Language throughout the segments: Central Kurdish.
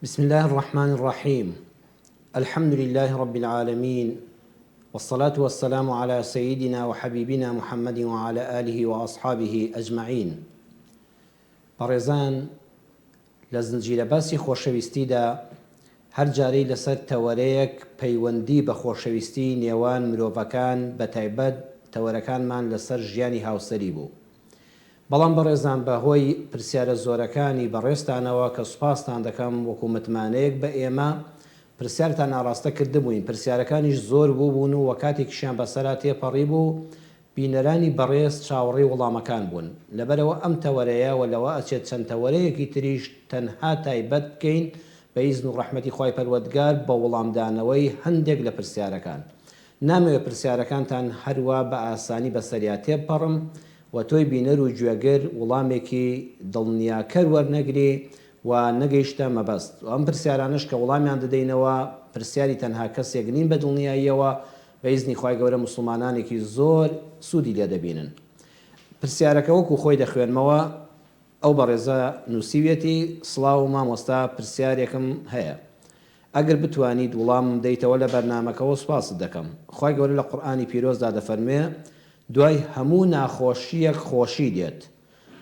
بسم اللە الرحمن الرحیم الحمد للە رب العالمین والصلاة والسلام علی سیدنا وحبیبنا محمد وعلی آله وأصحابه اجمعین بەڕێزان لە زنجیرە باسی خۆشەویستیدا هەر جارەی لەسەر تەوەرەیەک پەیوەندی بە خۆشەویستی نێوان مرۆڤەکان بەتایبەت تەوەرەکانمان لەسەر ژیانی هاوسەری بوو بەڵام بەڕێزان بە هۆی پرسیارە زۆرەکانی بەڕێزتانەوە کە سوپاستان دەکەم وەکو متمانەیەک بە ئێمە پرسیارتان ئاڕاستە کردبووین پرسیارەکانیش زۆر بووبوون و کاتێکیشیان بەسەرا تێپەڕیبوو بینەرانی بەڕێز چاوەڕێی وەڵامەکان بوون لەبەرئەوە ئەم تەوەرەیە وە لەوە ئەچێت چەند تەوەرەیەکی تریش تەنها تایبەت بکەین بە ئیزن و ڕەحمەتی خوای پەروەردگار بە وەڵامدانەوەی هەندێک لە پرسیارەکان نامەوێ پرسیارەکانتان هەروا بە ئاسانی بەسەریا تێبپەڕم و تۆی بینەر و گوێگر وڵامێکی دڵنیاکەر وەرنەگری و نەگەیشتە مەبەست و ئەم پرسیارانەش کە وڵامیان دەدەینەوە پرسیاری تەنها کەسێک نین بە دڵنیاییەوە بە ئیزنی خوای گەورە موسڵمانانێکی زۆر سوودی لێ دەبینن. پرسیارەکە وەکو خۆی دەخوێنمەوە ئەو بەڕێزە نووسیویەتی، سڵاو مامۆستا پرسیارێکم هەیە ئەگەر بتوانیت وڵامم دەیتەوە لە بەرنامەکەوە سوپاست دەکەم خوای گەورە لە قورئانی پیرۆزدا دەفەرموێ دوای هەموو ناخۆشیەک خۆشی دێت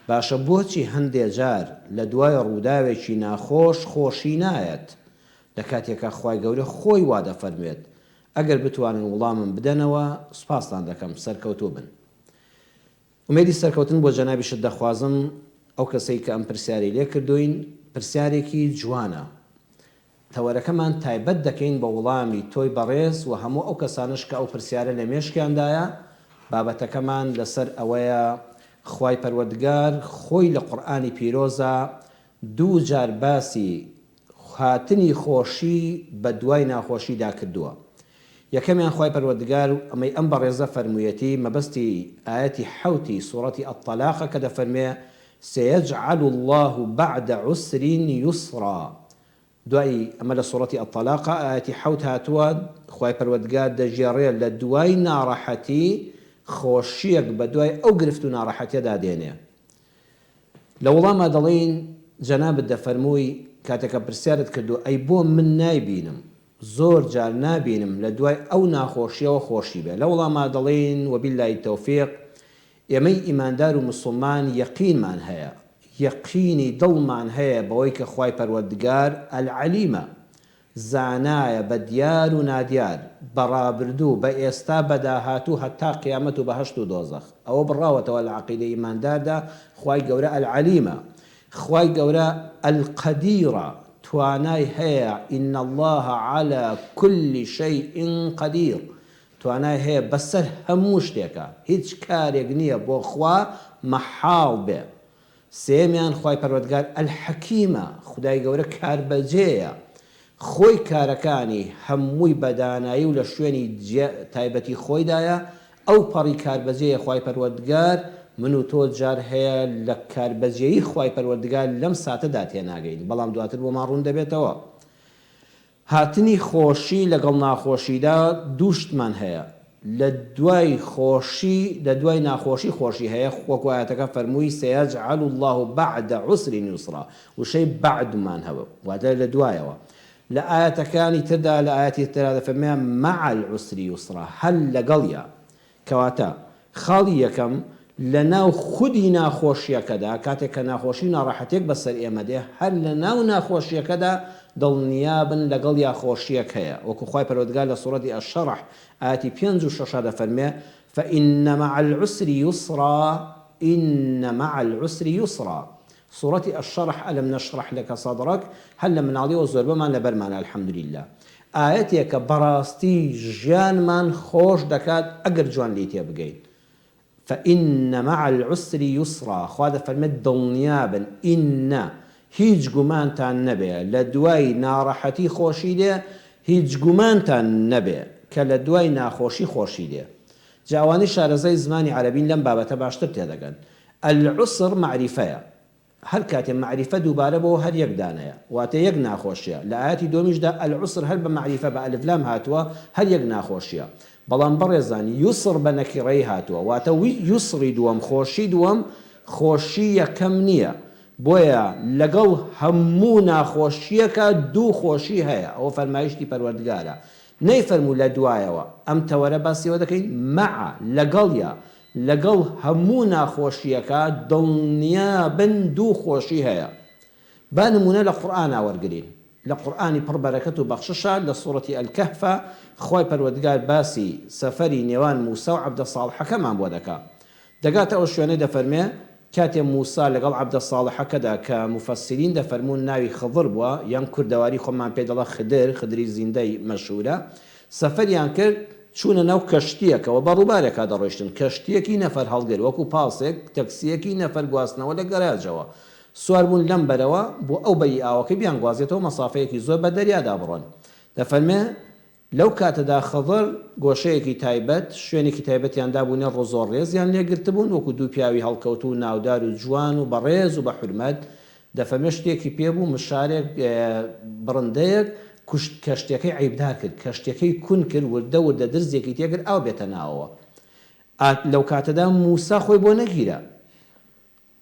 باشە بۆچی هەندێ جار لە دوای ڕووداوێکی ناخۆش خۆشی نایەت لە کاتێکا خوای گەورە خۆی وا دەفەرموێت ئەگەر بتوانن وڵامم بدەنەوە سوپاستان دەکەم سەرکەوتوو بن. ئومێدی سەرکەوتن بۆ جەنابیشت دەخوازم ئەو کەسەی کە ئەم پرسیارەی لێ کردووین پرسیارێکی جوانە تەوەرەکەمان تایبەت دەکەین بە وڵامی تۆی بەڕێز و هەموو ئەو کەسانەش کە ئەو پرسیارە لە مێشکیاندایە بابەتەکەمان لەسەر ئەوەیە خوای پەروەردگار خۆی لە قورئانی پیرۆزا دوو جار باسی هاتنی خۆشی بە دوای ناخۆشیدا کردووە. یەکەمیان خوای پەروەردگار ئەمەی ئەم بەڕێزە فەرموویەتی مەبەستی ئایەتی حەوتی سوڕەتی الطلاقە کە دەفەرموێ، سیجعل اللە بعد عسر یسرا دوای ئەمە لە سوڕەتی الطلاقە ئایەتی حەوت هاتووە خوای پەروەردگار دەگێڕێ لە دوای ناڕەحەتی خۆشیەک بە دوای ئەو گرفت و ناڕەحەتیەدا دێنێ. لە وڵاما دەڵێین جەنابت دەفەرمووی کاتێ کە پرسیارت کردووە ئەی بۆ من نایبینم زۆر جار نابینم لە دوای ئەو ناخۆشیەوە خۆشی بێ لە وڵاما دەڵێین وباللە التوفیق ئێمەی ئیماندار و مسوڵمان یەقینمان هەیە یەقینی دڵمان هەیە بەوەی کە خوای پەروەردگار العلیمە زانایە بە دیار و نادیار، بە ڕابردوو، بە ئێستا، بە داهاتوو هەتا قیامەت و بەهەشت و دۆزەخ. ئەوە بڕاوەتەوە لە عەقیدەی ئیمانداردا خوای گەورە العلیمە. خوای گەورە القدیرە، توانای هەیە، ان اللە علی کل شیء قدیر، توانای هەیە بەسەر هەموو شتێکا، هیچ کارێک نییە بۆ خوا مەحاڵ بێ. سێیەمیان خوای پەروەردگار الحکیمە، خودای گەورە کاربەجێیە، خۆی کارەکانی هەمووی بە دانایی و لە شوێنی تایبەتی خۆیدایە، ئەو پەڕی کاربەجێیە خوای پەروەردگار، من و تۆ جار هەیە لە کاربەجێیی خوای پەروەردگار لەم ساتەدا تێناگەین، بەڵام دواتر بۆمان ڕوون دەبێتەوە. هاتنی خۆشی لەگەڵ ناخۆشیدا دوو شتمان هەیە، لە دوای خۆشی لە دوای ناخۆشی خۆشی هەیە، وەکو ئایەتەکە فەرمووی سیجعل اللە بعد عسر یسرا، وشەی بعد مان هەبوو واتە لە دوایەوە، لە ئایەتەکانی تردا لە ئایەتی تردا دەفەرموێ مع العسر یسرا هەر لەگەڵیا، کەواتە خاڵی یەکەم، لە ناو خودی ناخۆشییەکەدا، کاتێک کە ناخۆشی و ناڕەحەتییەک بەسەر ئێمە دێ، هەر لە ناو ناخۆشییەکەدا دڵنیابن لەگەڵیا خۆشییەک هەیە، وەکو خوای پەروەردگار لە سوڕەتی الشرح ئایەتی پێنج و شەشا دەفەرموێ، فإن مع العسر یسرا إن مع العسر یسرا، سوڕەتی الشرح الم نشرح لک صدرک هەر لە مناڵیەوە زۆربەمان لەبەرمانە الحمدللە ئایەتێکە بەڕاستی ژیانمان خۆش دەکات ئەگەر جوان لێی تێبگەین فإن مع العسر یسرا خوا دەفەرمێت دڵنیابن إن هیچ گومانتان نەبێ لە دوای ناڕەحەتی خۆشی دێ هیچ گومانتان نەبێ کە لە دوای ناخۆشی خۆشی دێ جا ئەوانەی شارەزای زمانی عەرەبین لەم بابەتە باشتر تێدەگەن العسر مەعریفەیە هەر کاتێ مەعریفە دووبارە بۆوە هەر یەک دانەیە واتە یەک ناخۆشیە لە ئایەتی دووەمیشدا العسر هەر بە مەعریفە بە الف لام هاتووە هەر یەک ناخۆشیە بەڵام بەڕێزان یسر بە نەکیڕەیی هاتووە واتە یسری دووەم خۆشی دووەم خۆشی یەکەم نیە. بۆیە لەگەڵ هەموو ناخۆشییەکا دوو خۆشی هەیە، ئەوە فەرمایشتی پەروەردگارە، نەیفەرموو لە دوایەوە، ئەم تەوەرە باسی ئەوە دەکەین، مع، لەگەڵیا، لەگەڵ هەموو ناخۆشییەکا دڵنیابن دوو خۆشی هەیە. با نموونە لە قورئانا وەرگرین، لە قورئانی پڕ بەرەکەت و بەخششا لە سوڕەتی الکهفا خوای پەروەردگار باسی سەفەری نێوان موسا و عەبدە ساڵحەکەمان بۆ دەکا. دەگاتە ئەو شوێنەی دەفەرمێ، کاتێ موسا لەگەڵ عەبدە ساڵحەکەدا کە موفەسسیرین دەفەرموون ناوی خضر بووە یان کوردەواری خۆمان پێ دەڵێ خدر، خدری زیندەی مەشهوورە، سەفەریان کرد چوونە ناو کەشتییەکەوە بە ڕووبارێکا دەڕۆیشتن، کەشتییەکی نەفەرهەڵگر وەکوو پاسێک، تەکسییەکی نەفەر گواستنەوە لە گەراجەوە سوار بوون لەم بەرەوە بۆ ئەو بەری ئاوەکەی بیانگوازێتەوە مەسافەیەکی زۆر بە دەریادا بڕۆن. دەفەرمێ، لەو کاتەدا خضر گۆشەیەکی تایبەت، شوێنێکی تایبەتیان دابوونێ ڕزۆر ڕێزیان لێ گرتبوون وەکوو دوو پیاوی هەڵکەوتوو و ناودار و جوان و بەڕێز و بە حورمەت، دەفەرمێ شتێکی پێ بوو مشارێک، بڕندەیەک، کوشت کەشتیەکەی عەیبدار کرد، کەشتیەکەی کون کرد، وردە وردە درزێکی تێ کرد ئاو بێتە ناوەوە. ئا لەو کاتەدا مووسا خۆی بۆ نەگیرا.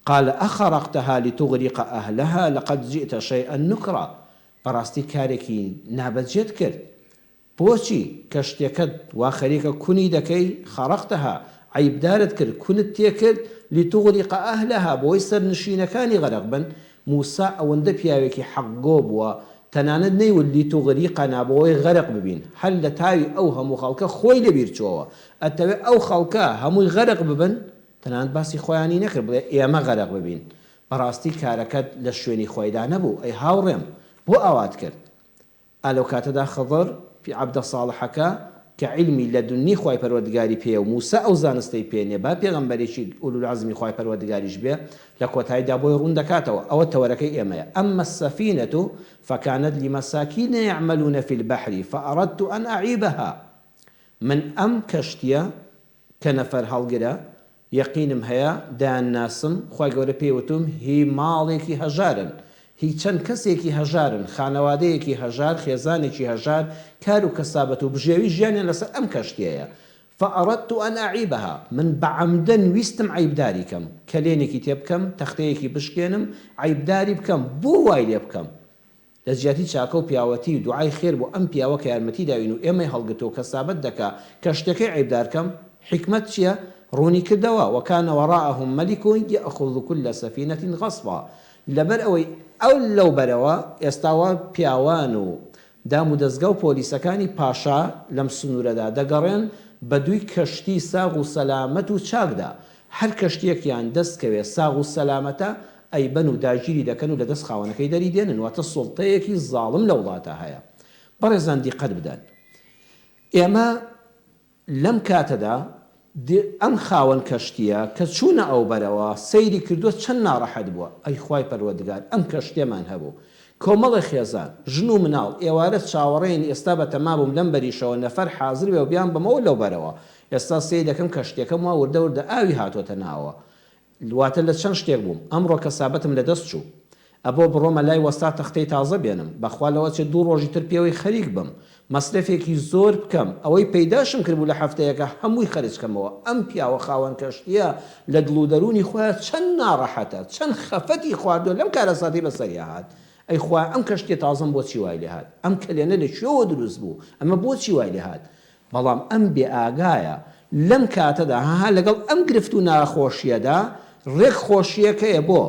قال اخرقتها لتغرق اهلها لقد جئت شیئا نکرا بەڕاستی کارێکی نابەجێت کرد بۆچی کەشتیەکەت وا خەریکە کونی دەکەی خرقتها عەیبدارت کرد کونت تێکرد لتغرق اهلها بۆی سەرنشینەکانی غەرق بن موسا ئەوەندە پیاوێکی حەقگۆ بووە تەنانەت نەیوت لتغرقنا بۆی غەرق ببین هەر لە تاوی ئەو هەموو خەڵکە خۆی لەبیر چۆوە ئەتەوێ ئەو خەڵکە هەمووی غەرق ببن تەنانەت باسی خۆیانی نەکرد بڵێ ئێمە غەرق ببین. بەڕاستی کارەکەت لە شوێنی خۆیدا نەبوو ئەی هاوڕێم بۆ ئاوات کرد؟ ئا لەو کاتەدا خضر، پی عەبدە ساڵحەکە، کە عیلمی لەدونی خوای پەروەردگاری پێیە و موسا ئەو زانستەی پێ نیە با پێغەمبەرێکی ئولولعەزمی خوای پەروەردگاریش بێ لە کۆتاییدا بۆی ڕوون دەکاتەوە ئەوە تەوەرەکەی ئێمەیە اما السفینە فکانت لمساکین یعملون فی البحر فاردت ان اعیبها من ئەم کەشتیە کە نەفەر هەڵگرە یەقینم هەیە دەیان ناسم خوای گەورە پێی وتوم هی ماڵێکی هەژارن هی چەند کەسێکی هەژارن خانەوادەیەکی هەژار خێزانێکی هەژار کار و کەسابەت و بژێوی ژیانیان لەسەر ئەم کەشتیەیە فاردت ان اعیبها من بە عەمدەن ویستم عەیبداری کەم کەلێنێکی تێ بکەم تەختەیەکی بشکێنم عەیبداری بکەم بۆ وای لێ بکەم لە جیاتی چاکە و پیاوەتی و دوعای خێر بۆ ئەم پیاوە کە یارمەتی داوین و ئێمەی هەڵگرتوە و کەسابەت دەکا کە شتەکەی عەیبدار کەم، حیکمەت چیە؟ ڕوونی کردەوە، وکان وراءهم ملک یأخذ کل سفینە غصبا، لەبەر ئەوەی ئەو لەو بەرەوە ئێستا وا پیاوان و دام و دەزگا و پۆلیسەکانی پاشا لەم سنوورەدا دەگەڕێن بە دووی کەشتی ساغ و سەلامەت و چاکدا، هەر کەشتیەکیان دەست کەوێ ساغ و سەلامەتە ئەیبەن و داگیری دەکەن و لە دەست خاوەنەکەی دەری دێنن واتە سوڵتەیەکی زاڵم لە وڵاتا هەیە بەڕێزان دیقەت بدەن ئێمە لەم کاتەدا ئەم خاوەن کەشتیە کە چوونە ئەو بەرەوە سەیری کردووە چەند ناڕەحەت بووە ئەی خوای پەروەردگار ئەم کەشتیەمان هەبوو کۆمەڵێ خێزان ژن و مناڵ ئێوارە چاوەڕێین ئێستا بەتەما بووم لەم بەریشەوە نەفەر حازر بێ و بیانبەمەوە لەو بەرەوە ئێستا سەیر دەکەم کەشتیەکەم وا وردە وردە ئاوی هاتۆتە ناوەوە واتە لە چەند شتێک بووم. ئەمڕۆ کەسابەتم لە دەست چوو. ئەبۆ بڕۆمە لای وەستا تەختەی تازە بێنم. بەخوا لەوەچێ دوو ڕۆژی تر پێوەی خەریک بم. مەسرەفێکی زۆر بکەم. ئەوەی پەیداشم کردبوو لە هەفتەیەکا هەمووی خەرج کەمەوە. ئەم پیاوە خاوەن کەشتییە لە دڵ و دەروونی خۆیا چەند ناڕەحەتە، چەند خەفەتی خواردووە لەم کارەساتەی بەسەریا هات. ئەی خوایە ئەم کەشتییە تازەم بۆچی وای لێ هات؟ ئەم کەلێنە لە کوێوە دروست بوو؟ ئەمە بۆچی وای لێ هات؟ بەڵام ئەم بێ ئاگایە لەم کاتەدا هەها لەگەڵ ئەم گرفت و ناخۆشیەدا ڕێک خۆشیەکەیە بۆ؟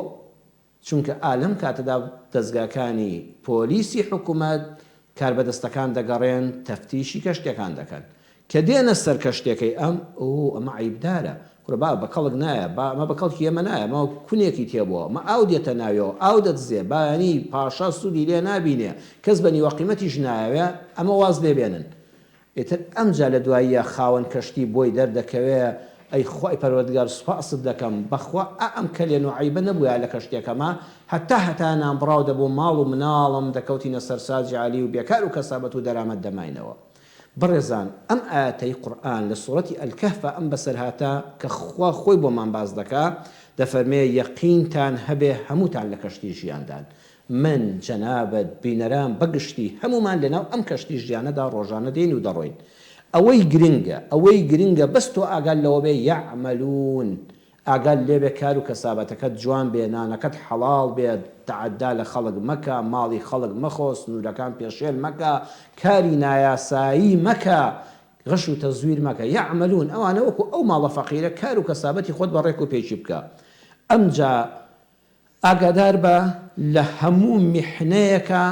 چونکە ئا لەم کاتەدا دەزگاکانی پۆلیسی حکومەت کاربەدەستەکان دەگەڕێن تەفتیشی کەشتیەکان دەکەن کە دێنە سەر کەشتیەکەی ئەم ئۆ ئەمە عەیبدارە کورە با بە کەڵک نایە با ئەمە بە کەڵکی ئێمە نایە ئەمە کونێکی تێبووە ئەمە ئاو دێتە ناویەوە ئاو دەدزێ بایانی پاشا سوودی لێ نابینێ کەس بە نیوە قیمەتیش نایەوێ ئەمە واز لێ بێنن ئیتر ئەمجا لە دواییا خاوەن کەشتی بۆی دەردەکەوێ، ئەی خوای پەروەردگار سوپاست دەکەم، بەخوا ئا ئەم کەلێن و عەیبە نەبووایە لە کەشتیەکەما، هەتا هەتایە نانبڕاو دەبووم، ماڵ و مناڵم دەکەوتینە سەر ساجی عەلی و بێکار و کەسابەت و دەرامەت دەماینەوە. بەڕێزان ئەم ئایەتەی قورئان لە سوڕەتی الکهف ئەم بەسەرهاتە کە خوا خۆی بۆمان باس دەکا دەفەرمێ یەقینتان هەبێ هەمووتان لە کەشتی ژیاندان من، جەنابت، بینەران بەگشتی، هەموومان لەناو ئەم کەشتی ژیانەدا ڕۆژانە دێین و دەڕۆین. ئەوەی گرنگە، ئەوەی گرنگە بەس تۆ ئاگات لەوە بێ، یعملون. ئاگات لێبێ کار و کەسابەتەکەت جوان بێ، نانەکەت حەڵاڵ بێ، تەعەدا لە خەڵک مەکە، ماڵی خەڵک مەخۆ، سنوورەکان پێشێل مەکە، کاری نایاسایی مەکە، غش و تەزویر مەکە. یعملون، ئەوانە وەکو ئەو ماڵە فەقیرە کار و کەسابەتی خۆت بە ڕێک و پێکی بکە. ئەمجا. ئاگادار بە لە هەموو میحنەیەکا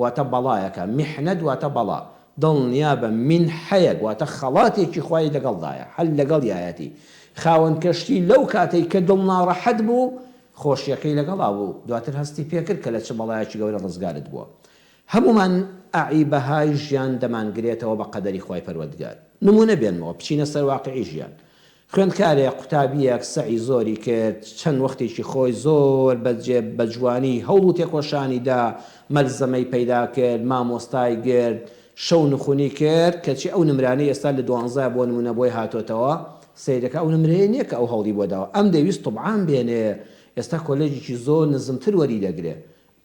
واتە بەڵایەکا، میحنەت واتە بەڵا، دڵنیابە مینحەیەک واتە خەڵاتێکی خوای لەگەڵدایە، هەر لەگەڵیایەتی، خاوەن کەشتی لەو کاتەی کە دڵ ناڕەحەت بوو خۆشیەکەی لەگەڵا بوو، دواتر هەستی پێکرد کە لە چ بەڵایەکی گەورە ڕزگارت بووە. هەموومان ئەعی بەهای ژیان دەمانگرێتەوە بە قەدەری خوای پەروەردگار. نموونە بێنمەوە بچینە سەر واقیعی ژیان. خوێندکارێک، قوتابییەک سەعی زۆری کرد، چەند وەختێکی خۆی زۆر بە جێ بە جوانی هەوڵ و تێکۆشانی دا، مەلزەمەی پەیدا کرد، مامۆستای گرت، شەو نخونی کرد، کەچی ئەو نمرانەی ئێستا لە دوانزە بۆ نموونە بۆی هاتۆتەوە، سەیرەکە ئەو نمرەیە نییە کە ئەو هەوڵی بۆ داوە، ئەم دەیویست طبعان بێنێ، ئێستا کۆلێجێکی زۆر نزمتر وەری دەگرێ.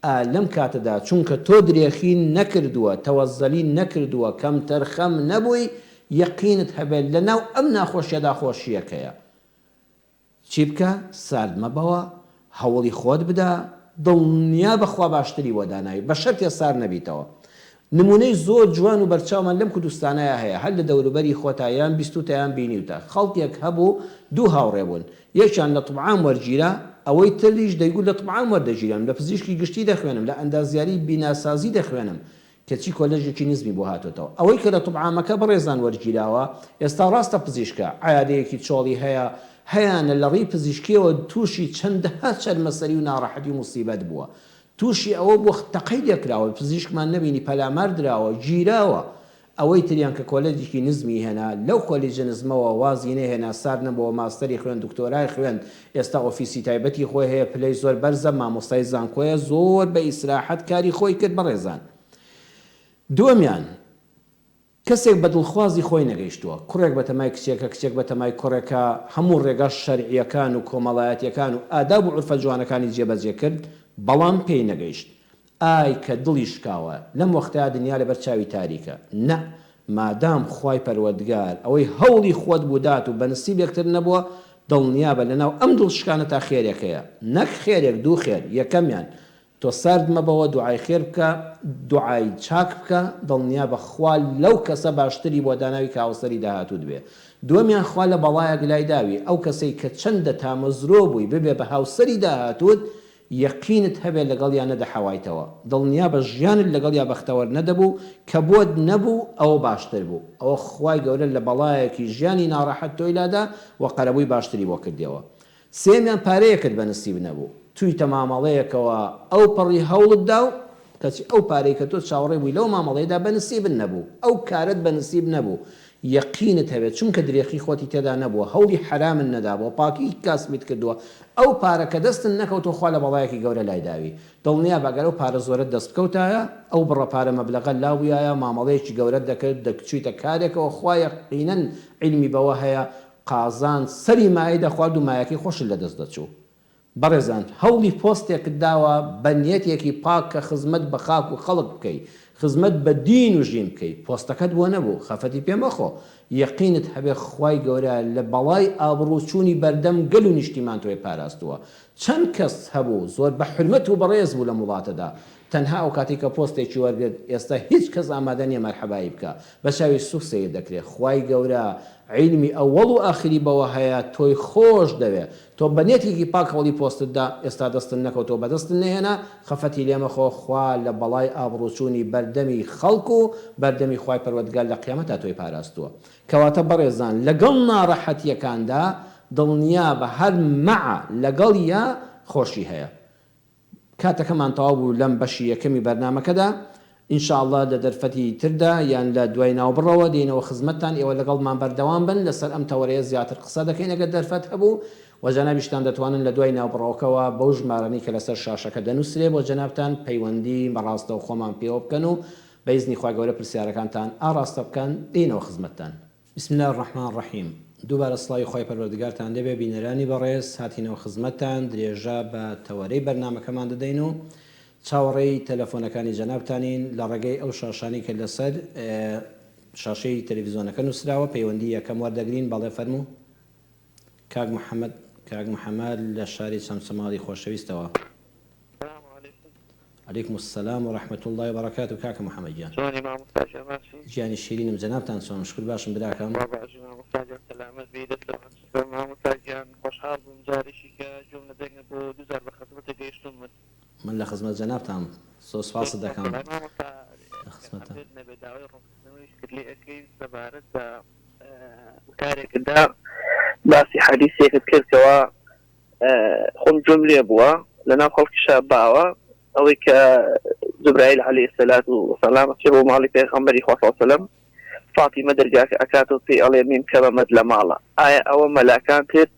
ئا لەم کاتەدا چونکە تۆ درێخی نەکردووە، تەوەزەلی نەکردووە، کەمتەرخەم نەبووی، یەقینت هەبێت لەناو ئەم ناخۆشیەدا خۆشییەک هەیە. چی بکە؟ سارد مەبەوە، هەوڵی خۆت بدە، دڵنیابە خوا باشتری بۆ داناوی، بە شەرتێ سار نەبیتەوە. نمونەی زۆر جوان و بەرچاومان لەم کوردستانەیا هەیە، هەر لە دەوروبەری خۆتا یان بیستوتە یان بینیوتە، خەڵکێک هەبوو دوو هاوڕێ بوون، یەکیان لە طب عام وەرگیرا، ئەوەی تریش دەیگوت لە طب عام وەردەگیرێم، لە پزیشکی گشتی دەخوێنم، لە ئەندازیاری بیناسازی دەخوێنم، کەچی کۆلێژێکی نزمی بۆ هاتۆتەوە. ئەوەی کە لە طب عامەکە بەڕێزان وەرگیراوە، ئێستا ڕاستە پزیشکە، عیادەیەکی چۆڵی هەیە، هەیانە لە ڕێی پزیشکییەوە تووشی چەندەها چەرمەسەری و ناڕەحەتی و موسیبەت بووە، تووشی ئەوە بووە تەقەی لێکراوە، پزیشکمان نەبینی پەلامار دراوە، گیراوە، ئەوەی تریان کە کۆلێجێکی نزمی هێنا، لەو کۆلیجە نزمەوە وازی نەهێنا، سارد نەبۆوە، ماستەری خوێند، دکتۆرای خوێند، ئێستا ئۆفیسی تایبەتی خۆی هەیە، پلەی زۆر بەرزە، مامۆستای زانکۆیە، زۆر بە ئیسراحەت کاری خۆی کرد، بەڕێزان دووەمیان. کەسێک بە دڵخوازی خۆی نەگەیشتووە، کوڕێک بە تەمای کچێکە، کچێک بە تەمای کوڕێکە، هەموو ڕێگا شەرعییەکان و کۆمەڵایەتییەکان و ئاداب و عورفە جوانەکانی جێبەجێ کرد، بەڵام پێی نەگەیشت. ئای کە دڵی شکاوە، لەم وەختەیا دنیا لەبەر چاوی تاریکە. نە، مادام خوای پەروەردگار ئەوەی هەوڵی خۆت بوو دات و بە نسیبێکتر نەبووە، دڵنیابە لەناو ئەم دڵ شکانەتا خێرێک هەیە. نەک خێرێک، دوو خێر، یەکەمیان، تۆ سارد مەبەوە دوعای خێر بکە دوعای چاک بکە دڵنیابە خوا لەو کەسە باشتری بۆ داناوی کە هاوسەری داهاتووت بێ دووەمیان خوا لە بەڵایەک لای داوی ئەو کەسەی کە چەندە تامەزرۆ بووی ببێ بە هاوسەری داهاتووت یەقینت هەبێ لەگەڵیا نەدەحەوایتەوە دڵنیابە ژیانت لەگەڵیا بەختەوەر نەدەبوو کە بۆت نەبوو ئەوە باشتر بوو ئەوە خوای گەورە لە بەڵایەکی ژیانی ناڕەحەت تۆی لادا وە قەرەبووی باشتری بۆ کردیەوە سێیەمیان پارەیەکت بە نسیب نەبوو، چوویتە مامەڵەیەکەوە ئەوپەڕی هەوڵت دا و کەچی ئەو پارەی کە تۆ چاوەڕێ بووی لەو مامەڵەیەدا بە نسیبت نەبوو، ئەو کارەت بە نسیب نەبوو، یەقینت هەبێت چونکە درێخی خۆتی تێدا نەبووە، هەوڵی حەرامت نەدابووە، پاکی کاسبیت کردووە، ئەو پارە کە دەستت نەکەوتووە خوا لە بەڵایەکی گەورە لای داوی. دڵنیابە گەر ئەو پارە زۆرەت دەست بکەوتایە، ئەو بڕە پارە مەبلەغە لابوویایە، مامەڵەیەکی گەورەت دەکرد، دەچوویتە کارێکەوە، خوا یەقینەن عیلمی بەوە هەیە، قازانج سەری مایەی دەخوارد و مایەکەی خۆشت لەدەست دەچوو. بەڕێزان هەوڵی پۆستێکت داوە بە نیەتێکی پاک کە خزمەت بە خاک و خەڵک بکەی، خزمەت بە دین و ژین بکەی، پۆستەکەت بۆ نەبوو، خەفەتی پێ مەخۆ، یەقینت هەبێ خوای گەورە لە بەڵای ئابڕوو چوونی بەردەم گەل و نیشتیمان تۆی پاراستووە. چەند کەس هەبوو زۆر بە حورمەت و بەڕێز بوو لەم وڵاتەدا، تەنها ئەو کاتەی کە پۆستێکی وەرگرت ئێستا هیچ کەس ئامادە نیە مەرحەبایی بکا بە چاوی سوک سەیر دەکرێ خوای گەورە عیلمی ئەوەڵ و ئاخری بەوە هەیە تۆی خۆش دەوێ تۆ بە نێتێکی پاک هەوڵی پۆستت دا ئێستا دەستت نەکەوتەوە بەدەستت نەهێنا خەفەتی لێ مەخۆ خوا لە بەڵای ئابڕوچوونی بەردەمی خەڵک و بەردەمی خوای پەروەردگار لە قیامەتا تۆی پاراستووە کەواتە بەڕێزان لەگەڵ ناڕەحەتیەکاندا دڵنیابە هەر مەع لەگەڵیا خۆشی هەیە کاتەکەمان تەواو بوو لەم بەشی یەکەمی بەرنامەکەدا، ان شاء اللە لە دەرفەتی تردا یان لە دوای ناوبڕەوە دێینەوە خزمەتتان، ئێوە لەگەڵمان بەردەوام بن، لەسەر ئەم تەوەرەیە زیاتر قسە دەکەین ئەگەر دەرفەت هەبوو، وە جەنابیشتان دەتوانن لە دوای ناوبڕەوەکەوە بەو ژمارانەی کە لەسەر شاشەکە دەنوسرێ بۆ جەنابتان پەیوەندی ڕاستەوخۆمان پێوە بکەن و بە ئیزنی خوای گەورە پرسیارەکانتان ئاڕاستە بکەن، دێینەوە خزمەتتان. بسم اللە الرحمن الرحیم دووبارە سڵاوی خوای پەروەردگارتان لێبێ بینەرانی بەڕێز هاتینەوە خزمەتتان درێژە بە تەوەرەی بەرنامەکەمان دەدەین و چاوەڕێی تەلەفۆنەکانی جەنابتانین لە ڕێگەی ئەو شاشانەی کە لەسەر شاشەی تەلەفیزۆنەکە نووسراوە پەیوەندی یەکەم وەردەگرین بەڵێ فەرموو کاک محەممەد. کاک محمد لە شاری چەمچەماڵی خۆشەویستەوە. سلام علیکم. علیکم السلام و رحمە اللە و بەرەکاتو کاکە محمد گیان. چۆنی مامۆستا گیان باشی؟ گیانی شیرینم جەنابتان چۆنن شوکر باشم براکەم. خوا باشی مامۆستا گیان سەلامەت بی دەستت خۆش بێ مامۆستا گیان خۆشحاڵ بووم جارێکی کە گوێم لە دەنگت بوو دووجار بە خزمەتت گەیشتووم من. من لە خزمەت جەنابتام زۆر زۆر سوپاست سوپاس دەکەم وەڵای مامۆستا لە ئەگەر خزمەتتام. عەزێت نەبێ داوای ڕوونکردنەوەیشکت لێ ئەکەین سەبارەت بە وتارێکتدا باسی حەدیسێکت کرد کەوا خۆم گوێم لێ بووە لەناو خەڵکیشا باوە ئەوەی کە جبرائیل علیه الصلاة والسلام ئەچێ بۆ ماڵی پێغەمبەری خوا صلی الله علیه وسلم فاتیمە دەرگاکە ئەکاتەوە پێی ئەڵێ میم کە بەمەد لە ماڵە ئایا ئەوە مەلاکان تر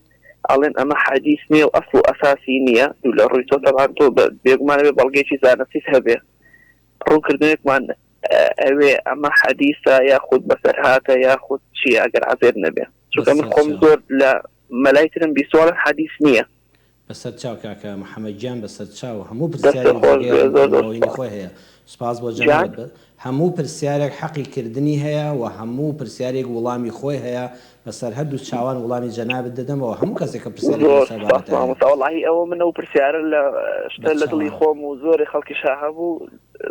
ئەڵێن ئەمە حەدیث نییە و ئەسڵ و ئەساسی نییە دوو لە ڕووی تۆ تەبعەن تۆ بێگومان ئەبێ بەڵگەیەکی زانستیت هەبێ ڕوونکردنەوەیەکمان ئەوێ ئەمە حەدیسە یاخود بەسەرهاتە یاخود چییە ئەگەر عەزێت نەبێ چونکە من بەسەر خۆم چاو. زۆر لە مەلای ترم بیستوە ئەڵێن حەدیس نییە. بەسەر چاو کاکە محمد گیان بەسەر چاو هەموو دەستت پرسیارێک خۆش جێگەی بێ زۆر زۆر ڕوونکردنەوەی سوپاس. خۆی هەیە سوپاس بۆ گیان. جەنابت بە هەموو پرسیارێک حەقی کردنی هەیە وە هەموو پرسیارێک وڵامی خۆی هەیە بەسەر هەردوو چاوان وڵامی جەنابت دەدەمەوە هەموو کەسێک کە پرسیارێکی زۆر لەسەر سوپاس بابەتە هەیە. مامۆستا وەڵاهی ئەوە من ئەو پرسیارە لە شتە لە دڵی بەچاوان. خۆم و زۆرێ خەڵکیشا هەبوو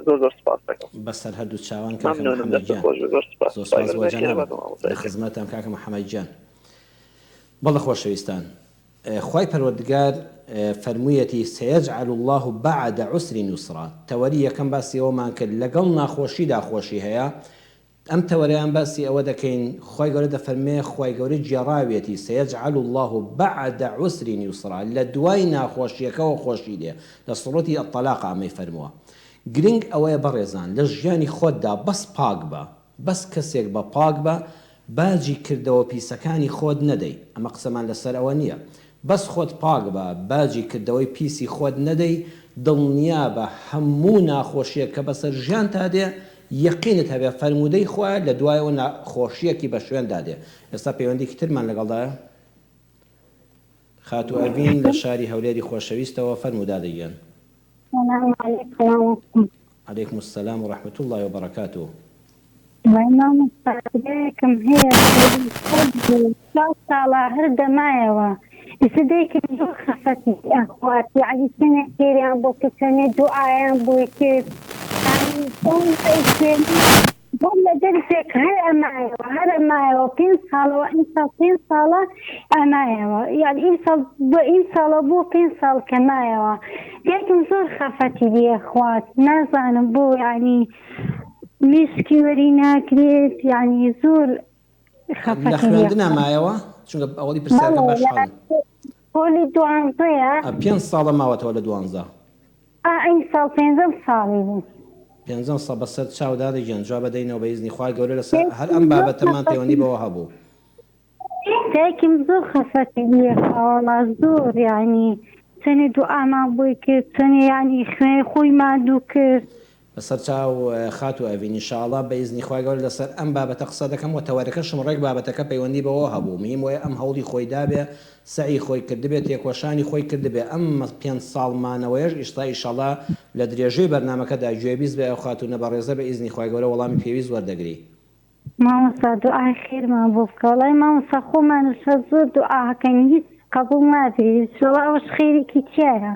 زۆر زۆر سوپاس دەکەم. بەسەر هەردوو چاوان کاکە مەمنونم محمد دەستت گیان. خۆش بێ زۆر سوپاس زۆر خوای سوپاس گەورە بۆ بەخێرت جەنابت بات مامۆستای لە گیان. خزمەتام کاکە محمد گیان. بەڵێ خۆشەویستان خوای پەروەردگار فەرموویەتی، سیجعل اللە بعد عسر یسرا، تەوەری یەکەم باسی ئەوەمان کرد لەگەڵ ناخۆشیدا خۆشی هەیە، ئەم تەوەرەیان باسی ئەوە دەکەین خوای گەورە دەفەرموێ خوای گەورە گێڕاویەتی، سیجعل اللە بعد عسر یسرا، لە دوای ناخۆشیەکەوە خۆشی دێ، لە سوڕەتی الطلاق ئەمەی فەرمووە. گرنگ ئەوەیە بەڕێزان لە ژیانی خۆتدا بەس پاک بە، بەس کەسێک بە پاک بە باجی کردەوە پیسەکانی خۆت نەدەی ئەمە قسەمان لەسەر ئەوە نیە بەس خۆت پاک بە باجی کردەوەی پیسی خۆت نەدەی دڵنیابە هەموو ناخۆشیەک کە بەسەر ژیانتا دێ یەقینت هەبێ فەرموودەی خوایە لە دوایەوە ناخۆشیەکی بە شوێندا دێ ئێستا پەیوەندیکی ترمان لەگەڵدایە خاتوو ئەڤین لە شاری هەولێری خۆشەویستەوە فەرموو دادە گیان. سلام علیکم مامۆستا. علیکم السلام و رحمە اللە و بەرەکاتوه. وەڵای مامۆستا برایەکم هەیە پۆلی شەش بوو چوار ساڵە هەر دەمایەوە ئیستا دایکم زۆر خەفەتی ئەخوات یەعنی چەنێ خێریان بۆ کرد چەنێ دوعایان بۆی کرد یەعنی خۆم ئەیخوێنم بەر لە دەرسێک هەر ئەمایەوە هەر ئەمایەوە پێنج ساڵەوە ئیمساڵ پێنج ساڵە ئەمایەوە یان ئیمساڵ بۆ ئیمساڵە بۆ پێنج ساڵ کە مایەوە دایکم زۆر خەفەتی لێ خوات نازانم بۆ یعنی مێشکی وەری ناگرێت یعنی زۆر لە خەفەتی لێ خوێندنا خوات مایەوە؟ چونکە ئەوەڵی پرسیارەکە بەڵێ باش لە حەڵ. پۆلی دوانزەیە. پێنج ساڵە ماوەتەوە لە دوانزە. ئا ئیمساڵ پێنجەم ساڵی بوو. پێنجەم ساڵ بەسەر چاو دادە گیان جوابە دەینەوە بە ئیزنی خوای گەورە لەسەر هەر ئەم دایکم زۆر بابەتەمان پەیوەندی خەفەتی بەوە هەبوو. دایکم زۆر خەفەتی لێ خوا وەڵا زۆر یانی چەنێ دوعامان بۆی کرد چەنێ یانی خوێ خۆی ماندوو کرد. بەسەر چاو خاتوو ئەڤین ان شاء اللە بە ئیزنی خوای گەورە لەسەر ئەم بابەتە قسە دەکەم وە تەوەرەکەشم ڕێک بابەتەکە پەیوەندی بەوەوە هەبوو مهیم وەیە ئەم هەوڵی خۆی دابێ سەعی خۆی کردبێ تێکۆشانی خۆی کردبێ ئەم پێنج ساڵ مانەوەیەش ئیشتا ئیشەڵا لە درێژەی بەرنامەکەدا گوێبیست بە ئەو خاتوونە بەڕێزە بە ئیزنی خوای گەورە وەڵامی پێویست وەردەگری. مامۆستا دوعای خێرمان بۆ بکە وەڵای مامۆستا خۆمانش هەر زۆر دوعا ئەکەین هیچ قبوڵ نابێ ئیشەڵا ئەوەش خێرێکی تیایە.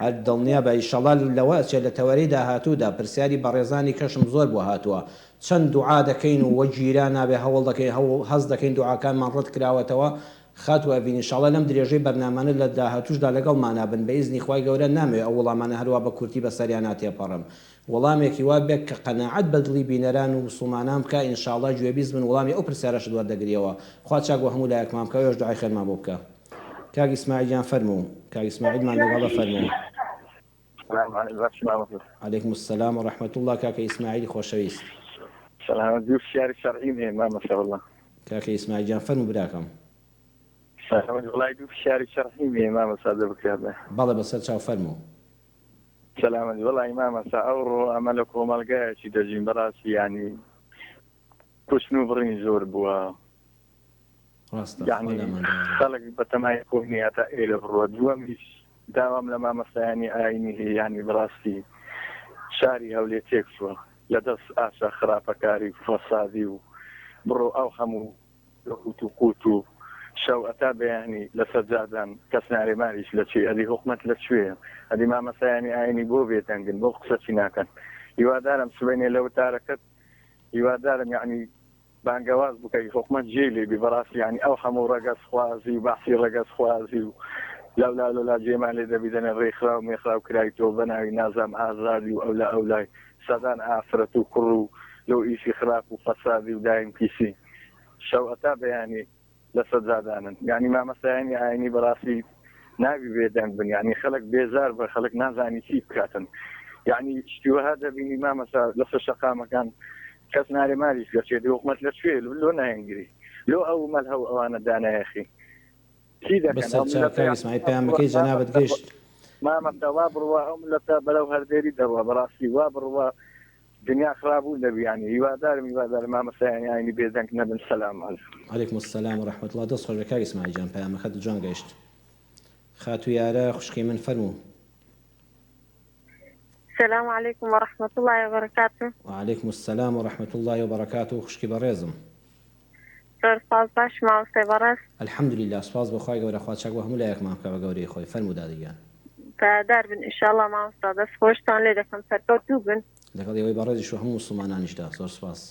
هەر دڵنیابە ئیشەڵا لەوە ئەچێ لە تەوەرەی داهاتوودا پرسیاری بەڕێزانی کەشم زۆر بۆ هاتووە چەند دوعا دەکەین و وەگیرا نابێ هەوڵ دەکەین هەوڵ هەست دەکەین دوعاکانمان ڕەت کراوەتەوە خاتوو ئەڤین ئیشەڵا لەم درێژەی بەرنامانە لە داهاتووشدا لەگەڵمانا بن بە ئیزنی خوای گەورە نامەوێ ئەو وڵامانە هەروا بە کورتی بەسەریانا تێپەڕم وەڵامێکی وا بێت کە قەناعەت بە دڵی بینەران و موسڵمانان بکا ان شاء اللە گوێبیست بن وەڵامی ئەو پرسیارەشت وەردەگریەوە خوا چاک بۆ هەموو لایەکمان بکا ئێوەش دوعای خێرمان بۆ بکە کاک ئیسماعیل گیان فەرموو کاک ئیسماعیلمان لەگەڵە فەرموو. سلام علیکم باشی مامۆستا. علیکم السلام و رحمە اللە کاکە ئیسماعیلی خۆشەویست. سەلامەت بی پرسیاری شەرعیم هەیە مامۆستا وەڵا. کاکە ئیسماعیل گیان فەرموو براکەم. سەلامەت وەڵای دوو پرسیاری شەرعیم هەیە مامۆستا دە بکرێ. بەڵێ بەسەر چاو فەرموو. سەلامەت وەڵی مامەستا ئەوڕۆ ئەمە لە کۆمەڵگایەکی دەژین بەڕاستی یانی کوشتن و بڕین زۆر بووە ڕاستە خوا یعنی لامان داوە. خەڵک بەتەمای خۆی نییە تا ئێرە بڕوە دووەمیش داوام لە مامەستایانی ئاینی هەیە یعنی بەڕاستی شاری هەولێ تێک چووە لە دەست ئاشا خراپەکاری و فەسادی و بڕۆ ئەو هەموو قوت و قوت و. شەو ئەتا بەیانی لەسەر جادان کەس نارێ ماریش لە چی ئەدی حکومەت لە کوێیە ئەدی مامەسایانی ئاینی بۆ بێ دەنگن بۆ قسەچی ناکەن هیوادارم سبەینێ لە وتارەکەت هیوادارم یەعنی بانگەواز بکەی حکومەت جێی لێ بی بەڕاستی یانی ئەو هەموو ڕەگەز خوازی و بەحسی ڕەگەز خوازی و لەولا لەولا جێمان لێ دەبی دەنێ ڕێکخراو مێخراو کرایتەوە بەناوی نازام ئازادی و ئەولا ئەولای سەدان ئافرەت و کوڕ و لۆ ئیشی خراپ و فەسادی و دایم پیسی شەو ئەتا بەیانی لە سەجادانن یانی مامەستایانی ئاینی بەڕاستی نابی بێدەنگ بن یانی خەلک بێزار بە خەلک نازانی چی بکاتن یانی شتی وەها دەبینی مامەسا لەسەر شەقامەکان کەس نارێ ماریش لەچێ حکومەت لە کوێ لۆ نایەنگری لۆ ئەو مەلهە و ئەوانە دانایەخی چی دەکەن بەسەر ئەو چاو ملەتە کاک یانی ئیسماعیل وا پەیامەکەی بڕوا جەنابت مامەستا گەیشت. مامەستا وا بڕوا ئەو ملەتە بەرەو هەردێری دەڕوا بەڕاستی وا بڕوا دنیا خرابوو نەبی یانی هیوادارم هیوادارم مامۆستایانی ئاینی بێدەنگ نەبن سلام علیکم. علیکم السلام و رحمە اللە دەست خۆش بێ کاک ئیسماعیل گیان پەیامەکەت جوان گەیشت خاتوو یارە خوشکی من فەرموو. سلام علیکم و رحمە اللە و بەرەکاتو. وعلیکم السلام و رحمە اللە و بەرەکاتو خوشکی بەڕێزم. زۆر سپاس باشی مامۆستای بەڕێز. الحمدللە سوپاس بۆ خوای گەورە خوا چاک بۆ هەموو لایەکمان بکا بە گەورەی خۆی فەرموو دادە گیان. پایەدار بن ئیشاڵا مامۆستا دەست خۆشتان لێ دەکەم سەرکەوتوو بن. لەگەڵ ئێوەی بەڕێزیش و هەموو موسڵمانانیشدا زۆر سوپاس.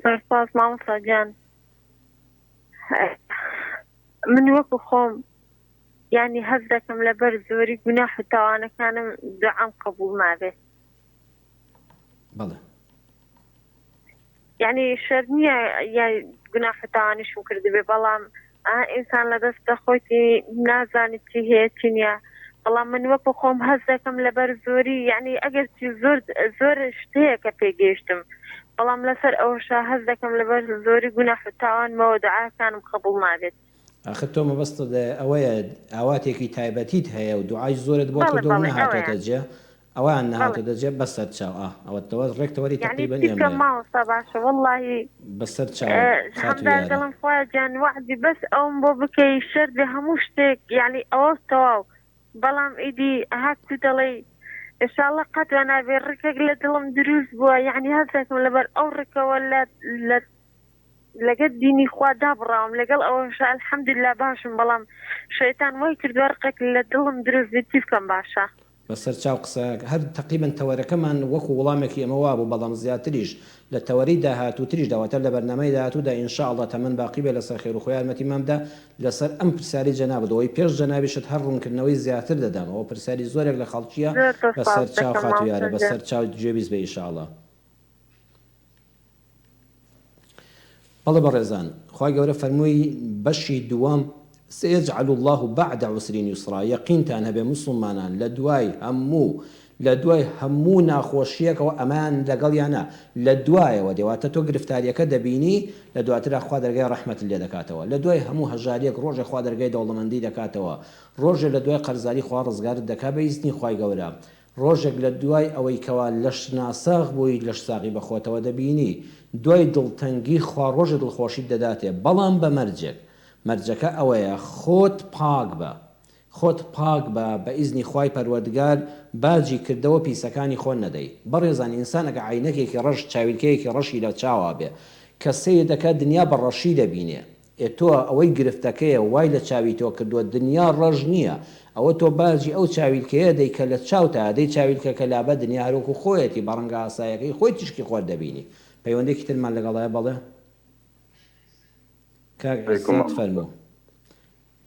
زۆر سپاس مامۆستا گیان من وەکو خۆم یانی هەست دەکەم لەبەر زۆری گوناح و تاوانەکانم دوعام قبوڵ نابێت. بەڵێ. یانی شەرت نییە یای گوناح و تاوانیشم کردبێ بەڵام ئا ئینسان لە دەستە خۆیتی نازانی چی هەیە چی نییە بەڵام من وەکو خۆم هەست دەکەم لەبەر زۆری یعنی ئەگەر چی زۆر زۆر شت هەیە کە پێگەیشتم بەڵام لەسەر ئەوەشا هەست دەکەم لەبەر زۆری گوناح و تاوانمەوە دوعاکانم قبوڵ نابێت. ئاخر تۆ مەبەستت ئەوەیە ئاواتێکی تایبەتیت هەیە و دوعای زۆرت بۆ بەڵێ کردووە و بەڵێ نەهاتۆتە ئەوەیە جێ ئەوەیان بەڵێ. نەهاتۆتە جێ بەسەر چاو ئا ئەوە تەوە ڕێک تەوەری یەعنی تەقریبەن چی بکەم ئێمەیە. مامۆستا باشە وەڵاهی بەسەر چاو خاتوو هەمدار یارە. دەڵێم خوایە گیان وەعدی بەس ئەوم بۆ بکەی شەرت بێ هەموو شتێک یەعنی ئەوە تەواو بەڵام ئیدی هاک تو دەڵێی ئیشاڵڵا قەت وەنابێ ڕکێک لە دڵم دروست بووە یەعنی هەست دەکەم لەبەر ئەو ڕکەوە لە لە لەگەر دینی خوا دابڕاوم لەگەڵ ئەوەشا الحمدللە باشم بەڵام شەیتان وای کردوە ڕقێک لە دڵم دروست بی چی بکەم باشە. بەسەر چاو قسە هەر تەقریبەن تەوەرەکەمان وەکو وڵامێکی ئەمە وابوو بەڵام زیاتریش لە تەوەرەی داهاتووتریشدا واتە لە بەرنامەی داهاتوودا ان شاء اللە تەمەن باقی بێ لەسەر خێر و خۆ یارمەتیمان بدا لەسەر ئەم پرسیارەی جەنابت ئەوەی پێش جەنابیشت هەر ڕوونکردنەوەی زیاتر دەدەم ئەوە پرسیاری زۆرێک لە خەڵکیە زۆر زۆر بەسەر سپاست چاو دەکەم خاتوو مامۆستا یارە گیان. بەسەر چاو گوێبیست بە ان شاء اللە. بەڵێ بەڕێزان خوای گەورە فەرمووی بەشی دووەم، سیجعل اللە بعد عسر یسرا، یەقینتان هەبێ موسڵمانان لە دوای هەموو لە دوای هەموو ناخۆشیەکەوە ئەمەیان لەگەڵیانە لە دوایەوە دێ واتە تۆ گرفتاریەکە دەبینی لە دواترا خوا دەرگای ڕەحمەتت لێ دەکاتەوە لە دوای هەموو هەژاریەک ڕۆژێ خوا دەرگای دەوڵەمەندی دەکاتەوە ڕۆژێ لە دوای قەرزاری خوا ڕزگارت دەکا بە ئیزنی خوای گەورە ڕۆژێک لە دوای ئەوەی کەوا لەش ناساغ بووی لەش ساغی بە خۆتەوە دەبینی، دوای دڵتەنگی خوا ڕۆژێ دڵخۆشیت دەداتێ بەڵام بە مەرجێک، مەرجەکە ئەوەیە خۆت پاک بە، خۆت پاک بە بە ئیزنی خوای پەروەردگار باجی کردەوە پیسەکانی خۆت نەدەی، بەڕێزان ئینسان ئەگە عەینەکێکی ڕەش چاویلکەیەکی ڕەشی لە چاوا بێ کە سەیر دەکا دنیا بە ڕەشی دەبینێ ئێ تۆ ئەوەی گرفتەکەیە وای لە چاوی تۆ کردووە دنیا ڕەش نییە ئەوە تۆ باجی ئەو چاویلکەیە دەی کە لە چاوتایە دەی چاویلکەکە لابە دنیا هەر وەکو خۆیەتی بە ڕەنگە ئاسایەکەی خۆی تیشکی خۆر دەبینی پەیوەندێکی ترمان لەگەڵایە بەڵێ کاک علیکم عیزەت مامۆستا فەرموو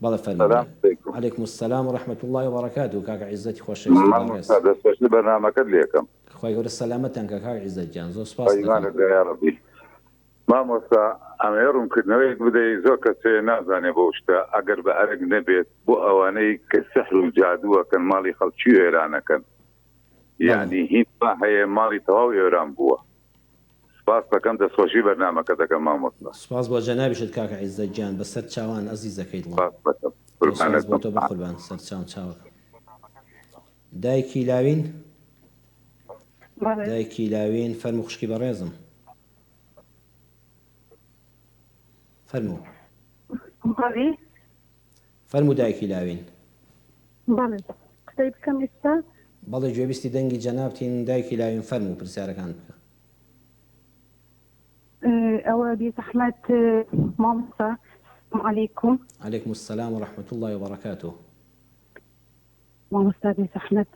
بەڵێ فەرموو سلام علیکم. علیکم السلام و رحمة اللە و بەرەکاته کاکە عیزەتی خۆشەویست و بەڕێز. مامۆستا دەستخۆشی بەرنامەکەت لێکەم. خوای گەورە سەلامەتتان کا کاک عیزەت گیان زۆر سوپاست دەکەم. ئیمانت بێ یاڕەبی. مامۆستا ئەمەوێ ڕوونکردنەوەیەک بدەی زۆر کەس هەیە نازانێ بەو شتە ئەگەر بە ئەرک نەبێت بۆ ئەوانەی کە سحر و جادوو ئەکەن ماڵی خەڵکی وێران ئەکەن بەڵێ. یانی هین وا هەیە ماڵی تەواو وێران بووە سپاست ئەکەم دەستخۆشی بەرنامەکەت ئەکەم مامۆستا. سوپاس بۆ جەنابیشت کاکە عیزەت گیان بەسەر چاوان ئەزیزەکەی دڵم. سپاست ئەکەم زۆر سوپاس قوربانت بۆ بم. تۆ بەقوربان سەرچاوم چاوەکەم. دایکی لاوین؟ بەڵێ. دایکی لاوین فەرموو خوشکی بەڕێزم. فەرموو. بەڵێ. فەرموو دایکی لاوین. بەڵێ قسەی بکەم ئێستا؟ بەڵێ گوێبیستی دەنگی جەنابتین دایکی لاوین فەرموو پرسیارەکانت بکە. ئەوە بێزەحمەت مامۆستا. علیکم. علیکم السلام و رحمة اللە و بەرەکاته. مامۆستا بێ زەحمەت